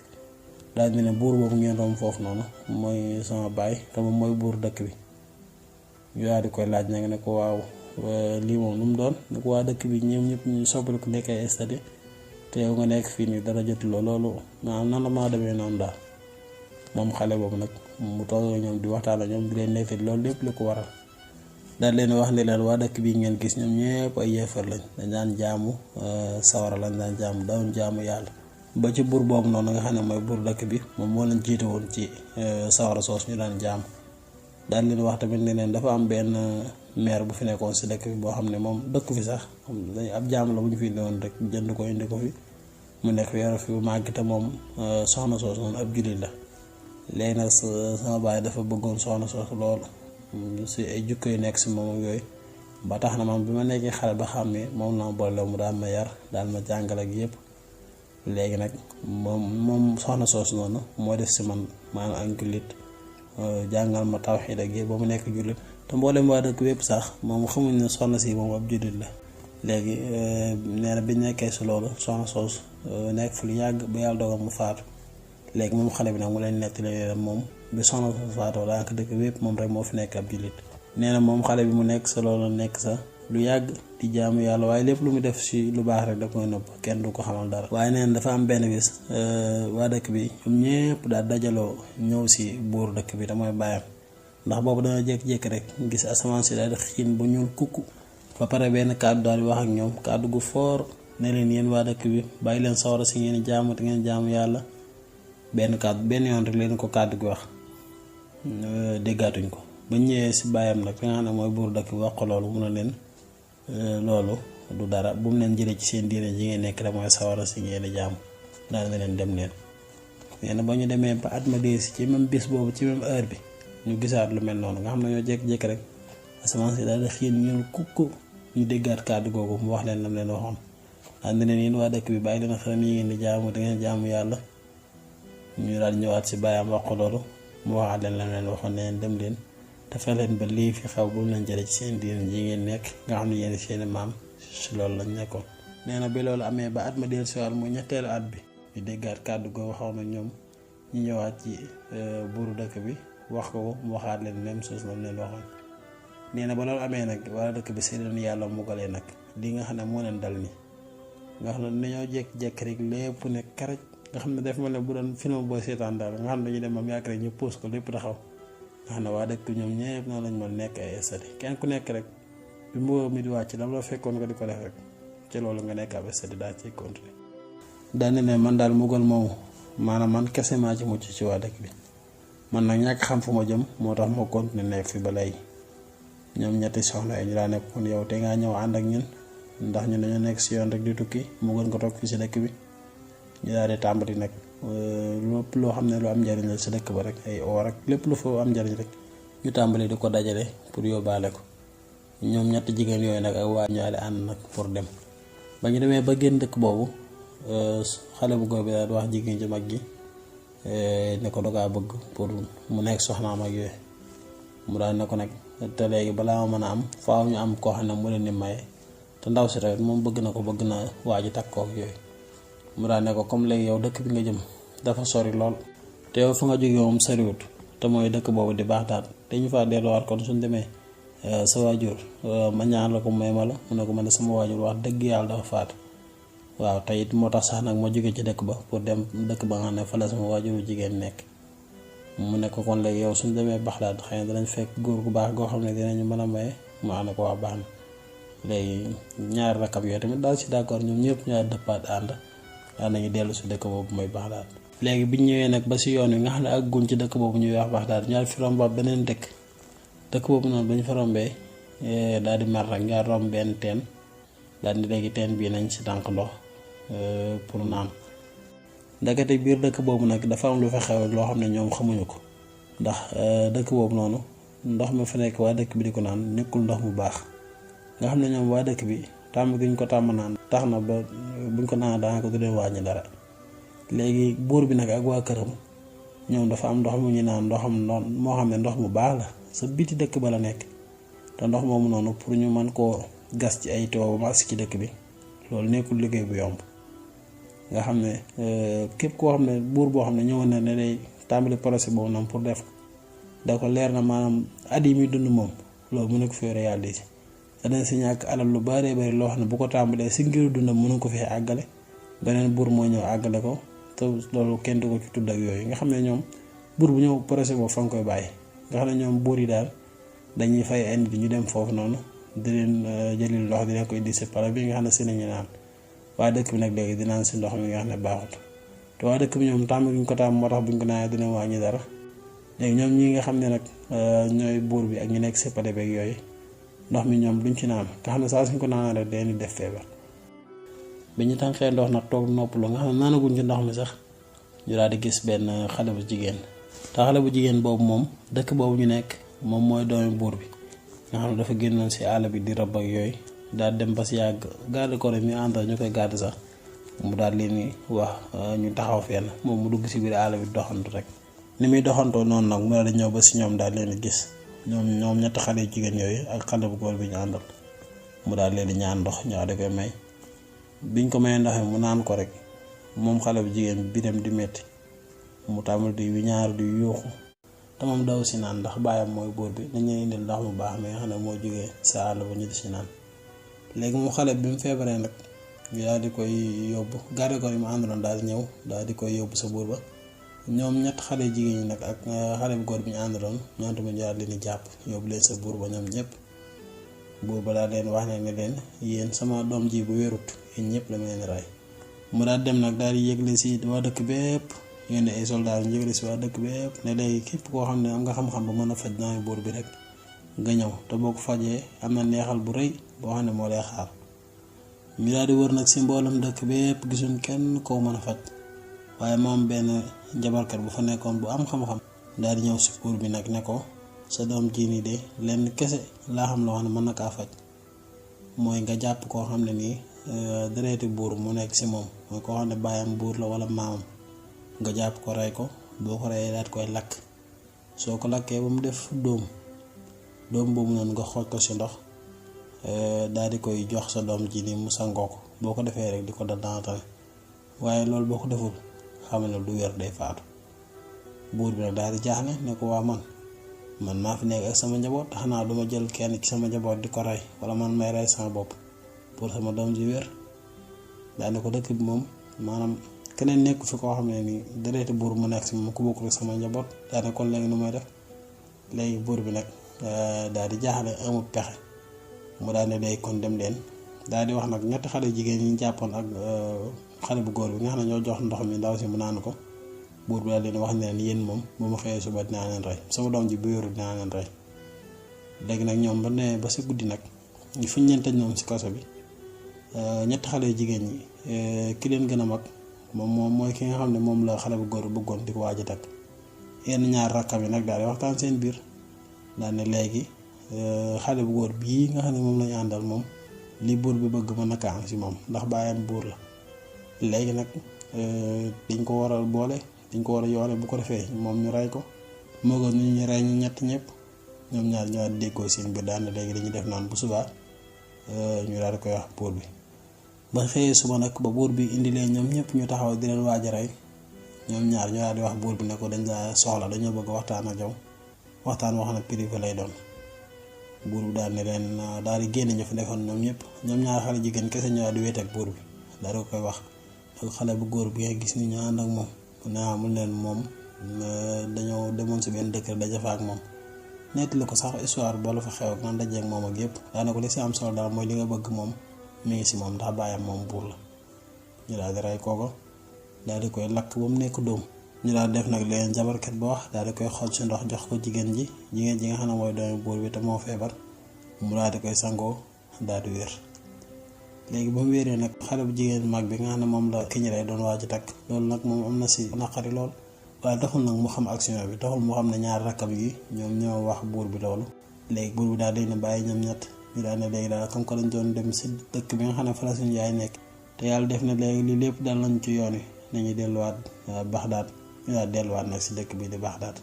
daal di ne buur boobu ngeen romb foofu noonu mooy sama baay te moom mooy buur dëkk bi. ñu daal di koy laaj nag ne ko waaw lii moom lu mu doon ne ko waa dëkk bi ñoom ñëpp ñu soppali ko nekk ay stade te yow nga nekk fii nii dara jotuloo loolu maanaam nan la maa demee noonu daal. moom xale boobu nag mu toog ñoom di waxtaan ak ñoom di leen nettali loolu lépp li ko waral daal leen wax ne leen waa dëkk bii ngeen gis ñoom ñëpp ay yéefar lañ dañ daan jaamu sawara lañ daan jaamu dawuñ jaamu yàlla ba ci buur boobu noonu nga xam ne mooy buur dëkk bi moom moo leen jiite woon ci sawara soos ñu daan jaam. daal leen wax tamit ne leen dafa am benn maire bu fi nekkoon si dëkk bi boo xam ne moom dëkk fi sax ab jaam la bu ñu fi newoon rek jënd ko indi ko fi mu nekk yore fi bu màgg te moom soxna soos noonu ab jullit la. léegi nag sama baay dafa bëggoon soxna soos loolu si ay jukko yu nekk si moom ak yooyu ba tax na man bi ma nekkee xale ba xam ne moom la ma boole mu daal ma yar daal ma jàngal ak yëpp. léegi nag moom soxna soos noonu moo def si man maanaam ak jullit jàngal ma tawxiid ak yëpp ba mu nekk jullit te mboolem waa dëkk bépp sax moom xamuñ ne soxna si moom ab jullit la. léegi nee na bi nekkee si loolu soxna soos nekk fu lu yàgg ba yàlla dogal mu faatu. léegi moom xale bi nag mu leen nettali leen moom bi soxna soos faatoo daanaka dëkk bépp moom rek moo fi nekk ab jullit. nee na moom xale bi mu nekk sa loolu nekk sa lu yàgg di jaamu yàlla waaye lépp lu mu def si lu baax rek da koy nëbb kenn du ko xamal dara. waaye nee na dafa am benn bis waa dëkk bi ñoom ñëpp daal dajaloo ñëw si buur dëkk bi te mooy baayam ndax boobu dana jékki-jékki rek gis asamaan si daal di xiin bu ñuul kukku ba pare benn kàddu daal di wax ak ñoom kàddu gu foor ne leen yéen waa dëkk bi bàyyi leen sawara si ngeen jaamu te ngeen jaamu yàlla. benn yoon rek leen ko kàddu gi wax déggaatuñ ko ba ñëwee si baayam nag nga xam ne mooy buur dëkk bi wax ko loolu mu ne leen loolu du dara bu mu leen jëlee ci seen diine ji ngeen nekk rek mooy sawara si ngeen jaamu daal na leen dem leen. nee na ba ñu demee ba at ma dee si ci même bis boobu ci même heure bi ñu gisaat lu mel noonu nga xam ne ñoo jékki-jékki rek asamaan si daal di xiin ñuul kukku ñu déggaat kàddu googu mu wax leen lam leen waxoon daal na leen yéen waa dëkk bi bàyyi leen xaram yi ngeen di jaamu te ngeen jaamu yàlla. ñu daal ñëwaat si baayam wax ko loolu mu waxaat leen lam leen waxoon ne leen dem leen te fexe leen ba lii fi xaw bu mu leen jëlee ci seen diine ji ngeen nekk nga xam ne yéen seeni maam si loolu lañ nekkoon. nee na bi loolu amee ba at ma dellu si waat muy ñetteelu at bi ñu déggaat kàddu googu waxoon na ñoom ñu ñëwaat ci buuru dëkk bi wax ko mu waxaat leen même chose lam leen waxoon. nee na ba loolu amee nag waa dëkk bi si leen yàlla mugalee nag li nga xam ne moo leen dal nii nga xam ne dañoo jékki-jékki rek lépp ne karaj nga xam ne def ma ne bu doon film booy seetaan daal nga xam ne dañuy dem moom yàgg rek ñu pose ko lépp taxaw nga xam ne waa dëkk ñoom ñëpp noonu lañ mën nekk ay stade kenn ku nekk rek bi mbuba mi di wàcc dama la fekkoon nga di ko def rek ci loolu nga nekk ab stade daa ciy continuer. daane ne man daal mugal moomu maanaam man kese maa ci mucc ci waa dëkk bi man nag ñàkk xam fu ma jëm moo tax moo continuer nekk fi ba léegi ñoom ñetti soxna yi ñu daa nekk kon yow te ngaa ñëw ànd ak ñun ndax ñun dañoo nekk si yoon rek di tukki mu gën ko toog fii si dëkk bi. ñu daal di tàmbali nag lépp loo xam ne lu am njëriñ la si dëkk ba rek ay or ak lépp lu fa am njëriñ rek ñu tàmbali di ko dajale pour yóbbaale ko ñoom ñetti jigéen yooyu nag ak waa ñaari ànd nag pour dem ba ñu demee ba génn dëkk boobu xale bu góor bi daal di wax jigéen ji mag gi ne ko dogaa bëgg pour mu nekk soxnaam ak yooyu mu daal ne ko nag te léegi balaa ma mën a am faaw ñu am koo xam ne mu leen di maye te ndaw si tamit moom bëgg na ko bëgg na waa ji takk kook yooyu. mu daal ne ko comme léegi yow dëkk bi nga jëm dafa sori lool te yow fa nga jógee moom soriwut te mooy dëkk boobu di baax daal te ñu faa delluwaat kon suñ demee sa waajur ma ñaan la ko may ma la mu ne ko man sama waajur wax dëgg yàlla dafa faatu waaw te it moo tax sax nag ma jóge ci dëkk ba pour dem dëkk ba nga xam ne fa la sama waajuru jigéen nekk. mu ne ko kon léegi yow suñ demee Baxdaad xëy na danañ fekk góor gu baax goo xam ne dinañu mën a maye mu ànd ko wax baax na léegi ñaari rakab yooyu tamit daal si d'accord ñoom ñëpp ñaari dëppaat ànd daan nañu dellu si dëkk boobu mooy Baxdaad. léegi biñ ñëwee nag ba si yoon wi nga xam ne àgguñ ci dëkk boobu ñuy wax Baxdaad ñaar fi romb beneen dëkk boobu noonu bañ fa rombee daal di mar rek ñaar romb benn teen daal di léegi teen bii nañ si tànk ndox pour naan. ndekete biir dëkk boobu nag dafa am lu fa xew loo xam ne ñoom xamuñu ko ndax dëkk boobu noonu ndox mi fa nekk waa dëkk bi di ko naan nekkul ndox mu baax nga xam ne ñoom waa dëkk bi tàmm gi ñu ko tàmm naan tax na ba buñ ko naan daanaka du leen wàññi dara. léegi buur bi nag ak waa këram ñoom dafa am ndox mu ñu naan ndoxam moo xam ne ndox mu baax la sa biti dëkk ba la nekk te ndox moomu noonu pour ñu mën koo gas ci ay tuyau ba mu agsi ci dëkk bi loolu nekkul liggéey bu yomb. nga xam ne képp koo xam ne buur boo xam ne ñëwoon na ne day tàmbali projet boobu noonu pour def da ko leer na maanaam at yi muy dund moom loolu mën na ko fi réaliser dana si ñàkk alal lu bari bari loo xam ne bu ko tàmbalee si ngir dundam mënu ko fi àggale beneen buur moo ñëw àggale ko te loolu kenn du ko ci tudd ak yooyu nga xam ne ñoom buur bu ñëw projet boobu fa nga koy bàyyi nga xam ne ñoom buur yi daal dañuy fay ay nit ñu dem foofu noonu di leen jëlil ndox di leen ko indi si pare bi nga xam ne si nañu naan waaye dëkk bi nag léegi dinaan si ndox mi nga xam ne baaxut te waa dëkk bi ñoom tàmm gi ñu ko tàmm moo tax buñ ko naanee dina wàññi dara. léegi ñoom ñi nga xam ne nag ñooy buur bi ak ñu nekk si pare beeg yooyu ndox mi ñoom duñ ci naan nga xam ne saa suñ ko naanee rek day def feebar. bi ñu tànqee ndox nag toog noppaloo nga xam ne naanaguñ ci ndox mi sax ñu daal di gis benn xale bu jigéen te xale bu jigéen boobu moom dëkk boobu ñu nekk moom mooy doomi buur bi nga xam ne dafa génnoon si àll bi di rëbb ak yooyu daal dem ba si yàgg garde corps mi àndal ñu koy garde sax mu daal leen ni wax ñu taxaw fenn moom mu dugg si biir àll bi doxantu rek. ni muy doxantoo noonu nag mu daal di ñëw ba si ñoom daal leen di gis ñoom ñetti xale yu jigéen yooyu ak xale bu góor bi ñu àndal mu daal leen di ñaan ndox ñu daal di koy may biñ ko mayee ndox mu naan ko rek moom xale bu jigéen bi dem di metti mu tàmbali di ñaar di yuuxu te moom daw si naan ndax baayam mooy buur bi dañuy indil ndox mu baax mi nga xam ne moo jógee sa àll ba ñu di si naan. léegi moom xale bi mu feebaree nag ñu daal di koy yóbbu garde corps yi mu àndaloon daal di ñëw daal di koy yóbbu sa buur ba. ñoom ñett xale jigéen ñi nag ak xale bu góor bi ñu àndaloon ñoom tamit jaar leen di jàpp yóbbu leen sa buur ba ñoom ñëpp. buur ba daal leen wax ne leen yéen sama doom ji bu wérut yéen ñëpp la leen rey. mu daal dem nag daal di yëgle si waa dëkk bépp yónni ay soldats yu yëgle si waa dëkk bépp ne léegi képp koo xam ne am nga xam-xam ba mën a faj doomi buur bi rek nga ñëw te boo ko fajee am na neexal bu rëy boo xam ne moo lay xaar. ñu daal di wër nag si mboolem dëkk bépp gisuñ kenn koo mën a faj waaye moom benn jabarkat bu fa nekkoon bu am xam-xam daal di ñëw si buur bi nag ne ko sa doom ji nii de lenn kese laa xam loo xam ne mën na kaa faj mooy nga jàpp koo xam ne nii dereeti buur mu nekk si moom mooy koo xam ne baayam buur la wala maamam nga jàpp ko rey ko boo ko reyee daal koy lakk soo ko lakkee ba mu def doom boobu noonu nga xooj ko si ndox daal di koy jox sa doom ji nii mu sangoo ko boo ko defee rek di ko dal daanaka waaye loolu boo ko deful xam ne du wér day faatu. buur bi nag daal di jaaxle ne ko waa man maa fi nekk ak sama njaboot xanaa duma jël kenn ci sama njaboot di ko rey wala man may rey sama bopp pour sama doom ji wér. daane ko dëkk bi moom maanaam keneen nekku fi koo xam ne ni dereeti buur mu nekk si moom ku bokkul sama njaboot daane kon léegi nu may def. léegi buur bi nag daal di jaaxle amul pexe mu daal ne léegi kon dem leen daal di wax nag ñetti xale jigéen yi ñu jàppoon ak xale bu góor bi nga xam ne ñoo jox ndox mi ndaw si mu naan ko. buur bi daal leen wax ne leen yéen moom bu ma xëyee suba dinaa leen rey sama doom ji bu wéru dinaa leen rey. léegi nag ñoom ba ne ba si guddi nag fu ñu leen tëj ñoom si kaso bi ñetti xale jigéen ñi ki leen gën a mag moom mooy ki nga xam ne moom la xale bu góor bëggoon di ko waaj a takk. yenn ñaar rakkam yi nag daal di waxtaan seen biir daal ne léegi xale bu góor bii nga xam ne moom lañu àndal moom li buur bi bëgg mën na kaa am si moom ndax baayam buur la. léegi nag dañ ko war a boole dañ ko war a yoole bu ko defee moom ñu rey ko moo gën ñu rey ñu ñett ñëpp. ñoom ñaar ñoo déggoo seen biir daal ne léegi dañuy def naan bu subaa ñu daal di koy wax buur bi. ba xëyee suba nag ba buur bi indi leen ñoom ñëpp ñu taxaw di leen waaj a rey ñoom ñaar ñu daal di wax buur bi ne ko dañ la soxla dañoo bëgg waxtaan ak yow waxtaan wax na privé lay doon. buur bi daal ne leen daal di génne ñu fa nekkoon ñoom ñëpp ñoom ñaar xale jigéen kese ñoo di wéet ak buur bi daal di koy wax ak xale bu góor bi nga gis ni ñu ànd ak moom mu leen moom dañoo demoon si benn dëkk daja fa ak moom nettali ko sax histoire boo la fa xew ak nan dajee ak moom ak yëpp daanaka li si am solo daal mooy li nga bëgg moom mi ngi si moom ndax baayam moom buur la. ñu daal di rey kooko daal di koy lakk ba mu nekk dóom ñu daal def nag leen jabarkat ba wax daal di koy xool si ndox jox ko jigéen ji nga xam ne mooy doomi buur bi te moo feebar mu daal di koy sangoo daal di wér. léegi ba mu wéree nag xale bu jigéen mag bi nga xam ne moom la ki ñu rey doon waaj a takk loolu nag moom am na si naqari lool waaye taxul nag mu xam action bi taxul mu xam ne ñaar rakkam yi ñoom ñoo wax buur bi loolu. léegi buur bi daal di ne bàyyi ñoom ñett ñu daal ne léegi daal comme que lañ doon dem si dëkk bi nga xam ne fa la suñu yaay nekk te yàlla def na léegi lii lépp daal lañ ci yoon wi nañu delluwaat Baxdaad ñu daal delluwaat nag si dëkk bi di Baxdaad.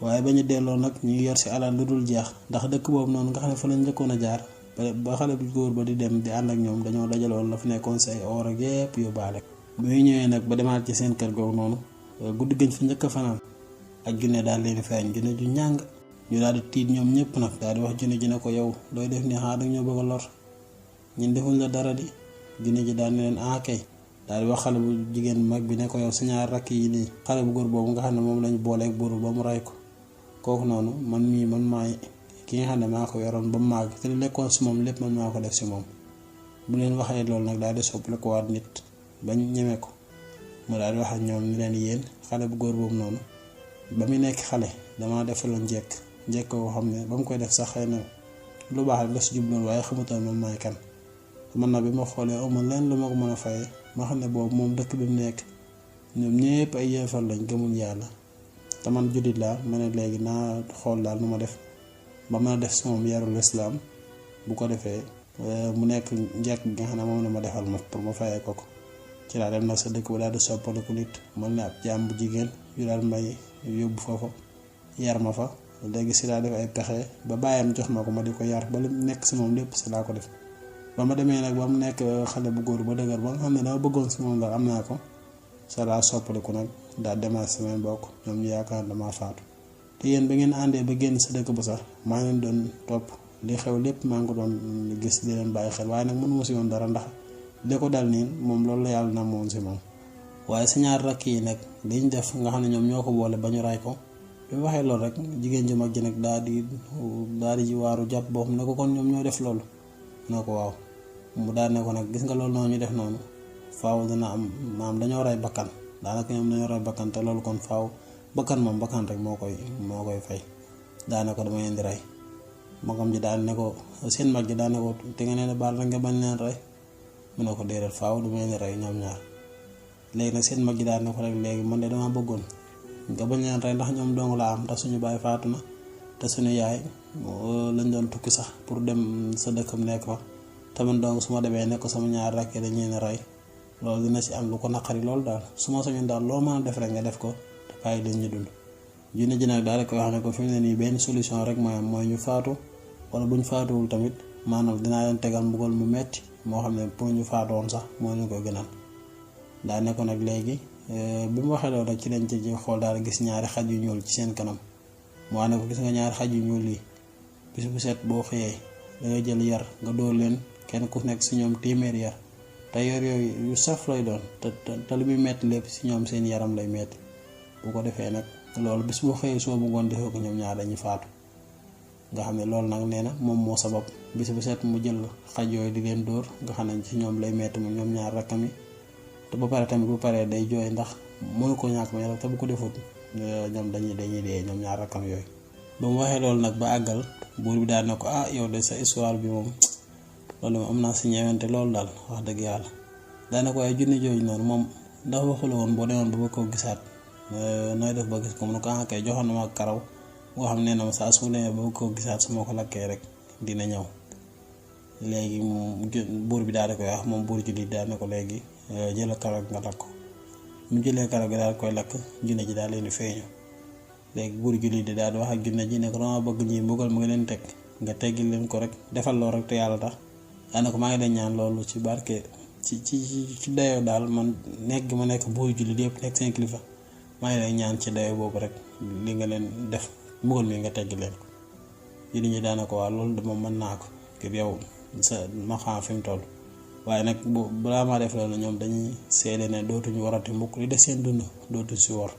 waaye ba ñu delloo nag ñu ngi yor si alal lu dul jeex ndax dëkk boobu noonu nga xam ne fa lañ njëkkoon a jaar ba xale bu góor ba di dem di ànd ak ñoom dañoo dajaloon la fi nekkoon say or ak yépp yóbbaale. bu ñu ñëwee nag ba demaat ci seen kër googu noonu guddi gëñ fa njëkk a fanaan ak junne daal leen feeñ junne ju ñàng ñu daal di tiit ñoom ñëpp nag daal di wax junne ji ne ko yow looy def ni xaar ñoo bëgg a lor ñun defuñ la dara di. junne ji daal ne leen kay daal di wax xale bu jigéen mag bi ne ko yow sa ñaar rakk yi nii xale bu góor boobu nga xam ne moom lañu booleeg buur ba mu rey ko kooku noonu man maay ki nga xam ne maa ko yoroon ba mu màgg te li nekkoon si moom lépp man maa ko def si moom. bu leen waxee loolu nag daal di soppali ko waat nit bañ ñeme ko mu daal di wax ak ñoom ni leen yéen xale bu góor boobu noonu ba muy nekk xale damaa defaloon njëkk koo xam ne ba mu koy def sax xëy na lu baax rek la si jubloon waaye xamutoon man maay kan man na bi ma xoolee amul leen lu ma ko mën a fayee ma xam ne boobu moom dëkk bi mu nekk ñoom ñëpp ay yéefar lañ gëmuñ yàlla te man jullit laa ma ne léegi naa xool daal nu ma def ba mën a def si moom yarul islaam bu ko defee mu nekk njëkk gi nga xam ne moom la ma defal ma pour ma fayee ko ci laa dem nag sa dëkk ba daal di soppaliku nit man ne ab jaam bu jigéen yu daal may yóbbu foofu yar ma fa léegi si laa def ay pexe ba bàyyam jox ma ko ma di ko yar ba lu nekk si moom lépp si laa ko def ba ma demee nag ba mu nekk xale bu góor ba dëgër ba nga xam ne dama bëggoon si moom daal am naa ko sa laa soppaliku nag daal demaat samay mbokk ñoom ñu yaakaar damaa faatu te yéen ba ngeen àndee ba génn sa dëkk ba sax maa ngi leen doon topp li xew lépp maa ngi ko doon gis di leen bàyyi xel waaye nag mënuma si woon dara ndax li ko dal nii moom loolu la yàlla na moon si moom waaye sa ñaar rakk yi nag liñ def nga xam ne ñoom ñoo ko boole ba ñu ray ko bi mu waxee loolu rek jigéen ji mag ji nag daal di waaru jàpp boo xam ne ko kon ñoom ñoo def loolu ne ko waaw mu daal ne ko nag gis nga loolu noonu ñu def noonu faaw dina am maam dañoo rey bakkan daanaka ñoom dañoo rey bakkan te loolu kon faaw bakkan moom bakkan rek moo koy fay daane ko dama leen di rey magam ji daal ne ko seen mag ji daal ne ko te nga ne baal rek nga bañ leen rey mu ne ko déedéet faaw dama leen di rey ñoom ñaar léegi nag seen mag ji daal ne ko rek léegi man de dama bëggoon nga bañ leen rey ndax ñoom dong laa am ndax suñu baay faatu na te suñu yaay lañ doon tukki sax pour dem sa dëkkam nekk fa tamit donc su ma demee nekk sama ñaar rakk dañ leen rey loolu dina ci am lu ko naqari loolu daal su ma sañoon daal loo mën a def rek nga def ko te bàyyi dañ ñu dund junne ji nag daal di koy wax ne ko fi mu ne nii benn solution rek mooy ñu faatu wala buñ faatuwul tamit maanaam dinaa leen tegal mbugal mu metti moo xam ne pour ñu faatoon sax moo ñu ko gënal daa ne ko nag léegi bi mu waxee loolu rek ci lañ ci xool daal gis ñaari xaj yu ñuul ci seen kanam mu wax ne ko gis nga ñaari xaj yu ñuul yi bis bu set boo xëyee da ngay jël yar nga dóor leen kenn ku nekk si ñoom téeméer yar te yor yooyu yu saf lay doon te lu muy metti lépp si ñoom seen yaram lay metti bu ko defee nag loolu bis boo xëyee soo bëggoon defee ko ñoom ñaar dañuy faatu nga xam ne loolu nag nee na moom moo sabab bis bu set mu jël xaj yooyu di leen dóor nga xam ne ci ñoom lay metti moom ñoom ñaar rakkam yi te ba pare tamit bu paree day jooy ndax mënu ko ñàkk mais te bu ko defut ñoom dañuy dee ñoom ñaar rakkam yooyu. ba mu waxee loolu nag ba àggal buur bi daal na ko yow de sa histoire bi moom loolu moom am naa si ñeewante loolu daal wax dëgg yàlla daanaka waaye junni jooju noonu moom dafa waxula woon boo demoon ba bëgg koo gisaat nooy def ba gis ko mu ne ko kay joxoon na ma karaw boo xam ne na ma saa su demee ba bëgg koo gisaat su ma ko lakkee rek dina ñëw léegi buur bi daal di koy wax moom buur ji di daal ne ko léegi jëla karaw nga lakk ko mu jëlee karaw gi daal koy lakk junne ji daal leen di feeñu léegi buur ji di daal di wax ak junne ji ne ko dama bëgg ñi mbugal mu ngi leen teg nga teggil leen ko rek defal loolu rek te yàlla tax daanaka maa ngi leen ñaan loolu ci barke ci dayoo daal man nekk gi ma nekk buur jullit yëpp nekk seen kilifa maa ngi leen ñaan ci dayoo boobu rek li nga leen def mbugal mi nga tegg leen ko jullit ñi daanaka waa loolu de moom mën naa ko ngir yow sa ma xam fi mu toll waaye nag balaa maa def loolu ñoom dañuy seede ne dootuñu warati mukk li des seen dund dootuñ si war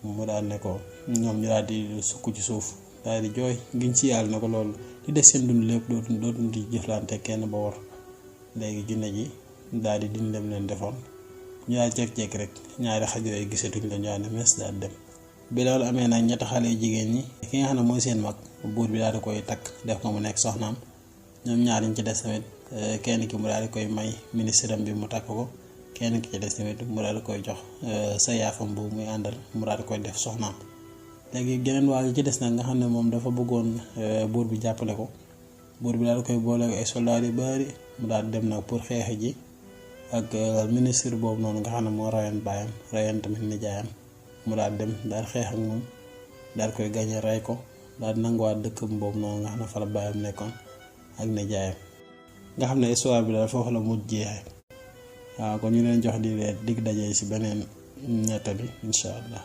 mu daal ne ko ñoom ñu daal di sukk ci suuf daal di jooy giñ ci yàlla ne ko loolu li des seen dund lépp dootuñ di jëflante kenn ba war léegi junne ji daal di dindi dem leen defoon ñu daal jekk-jekk rek ñaari xaj yooyu gisatuñ la ñu daal di mes daal dem bi loolu amee nag ñetti xale jigéen ñi ki nga xam ne mooy seen mag buur bi daal di koy takk def ko mu nekk soxnaam ñoom ñaar ñu ci des tamit kenn ki mu daal di koy may ministre am bi mu takk ko kenn ki ci des tamit mu daal di koy jox sa yaafam bu muy àndal mu daal di koy def soxnaam léegi geneen waa ci des nag nga xam ne moom dafa bëggoon buur bi jàppale ko buur bi daal di koy boole ay soldat yu bari mu daal di dem nag pour xeex ji ak ministre boobu noonu nga xam ne moo rayoon baayam rayoon tamit nijaayam mu daal dem daal xeex ak moom daal koy gañe ray ko daal nanguwaat dëkkam boobu noonu nga xam ne fa la baayam nekkoon ak nijaayam nga xam ne histoire bi daal foofu la mujj jeexee waaw kon ñu leen jox di dig daje ci beneen nettali incha allah.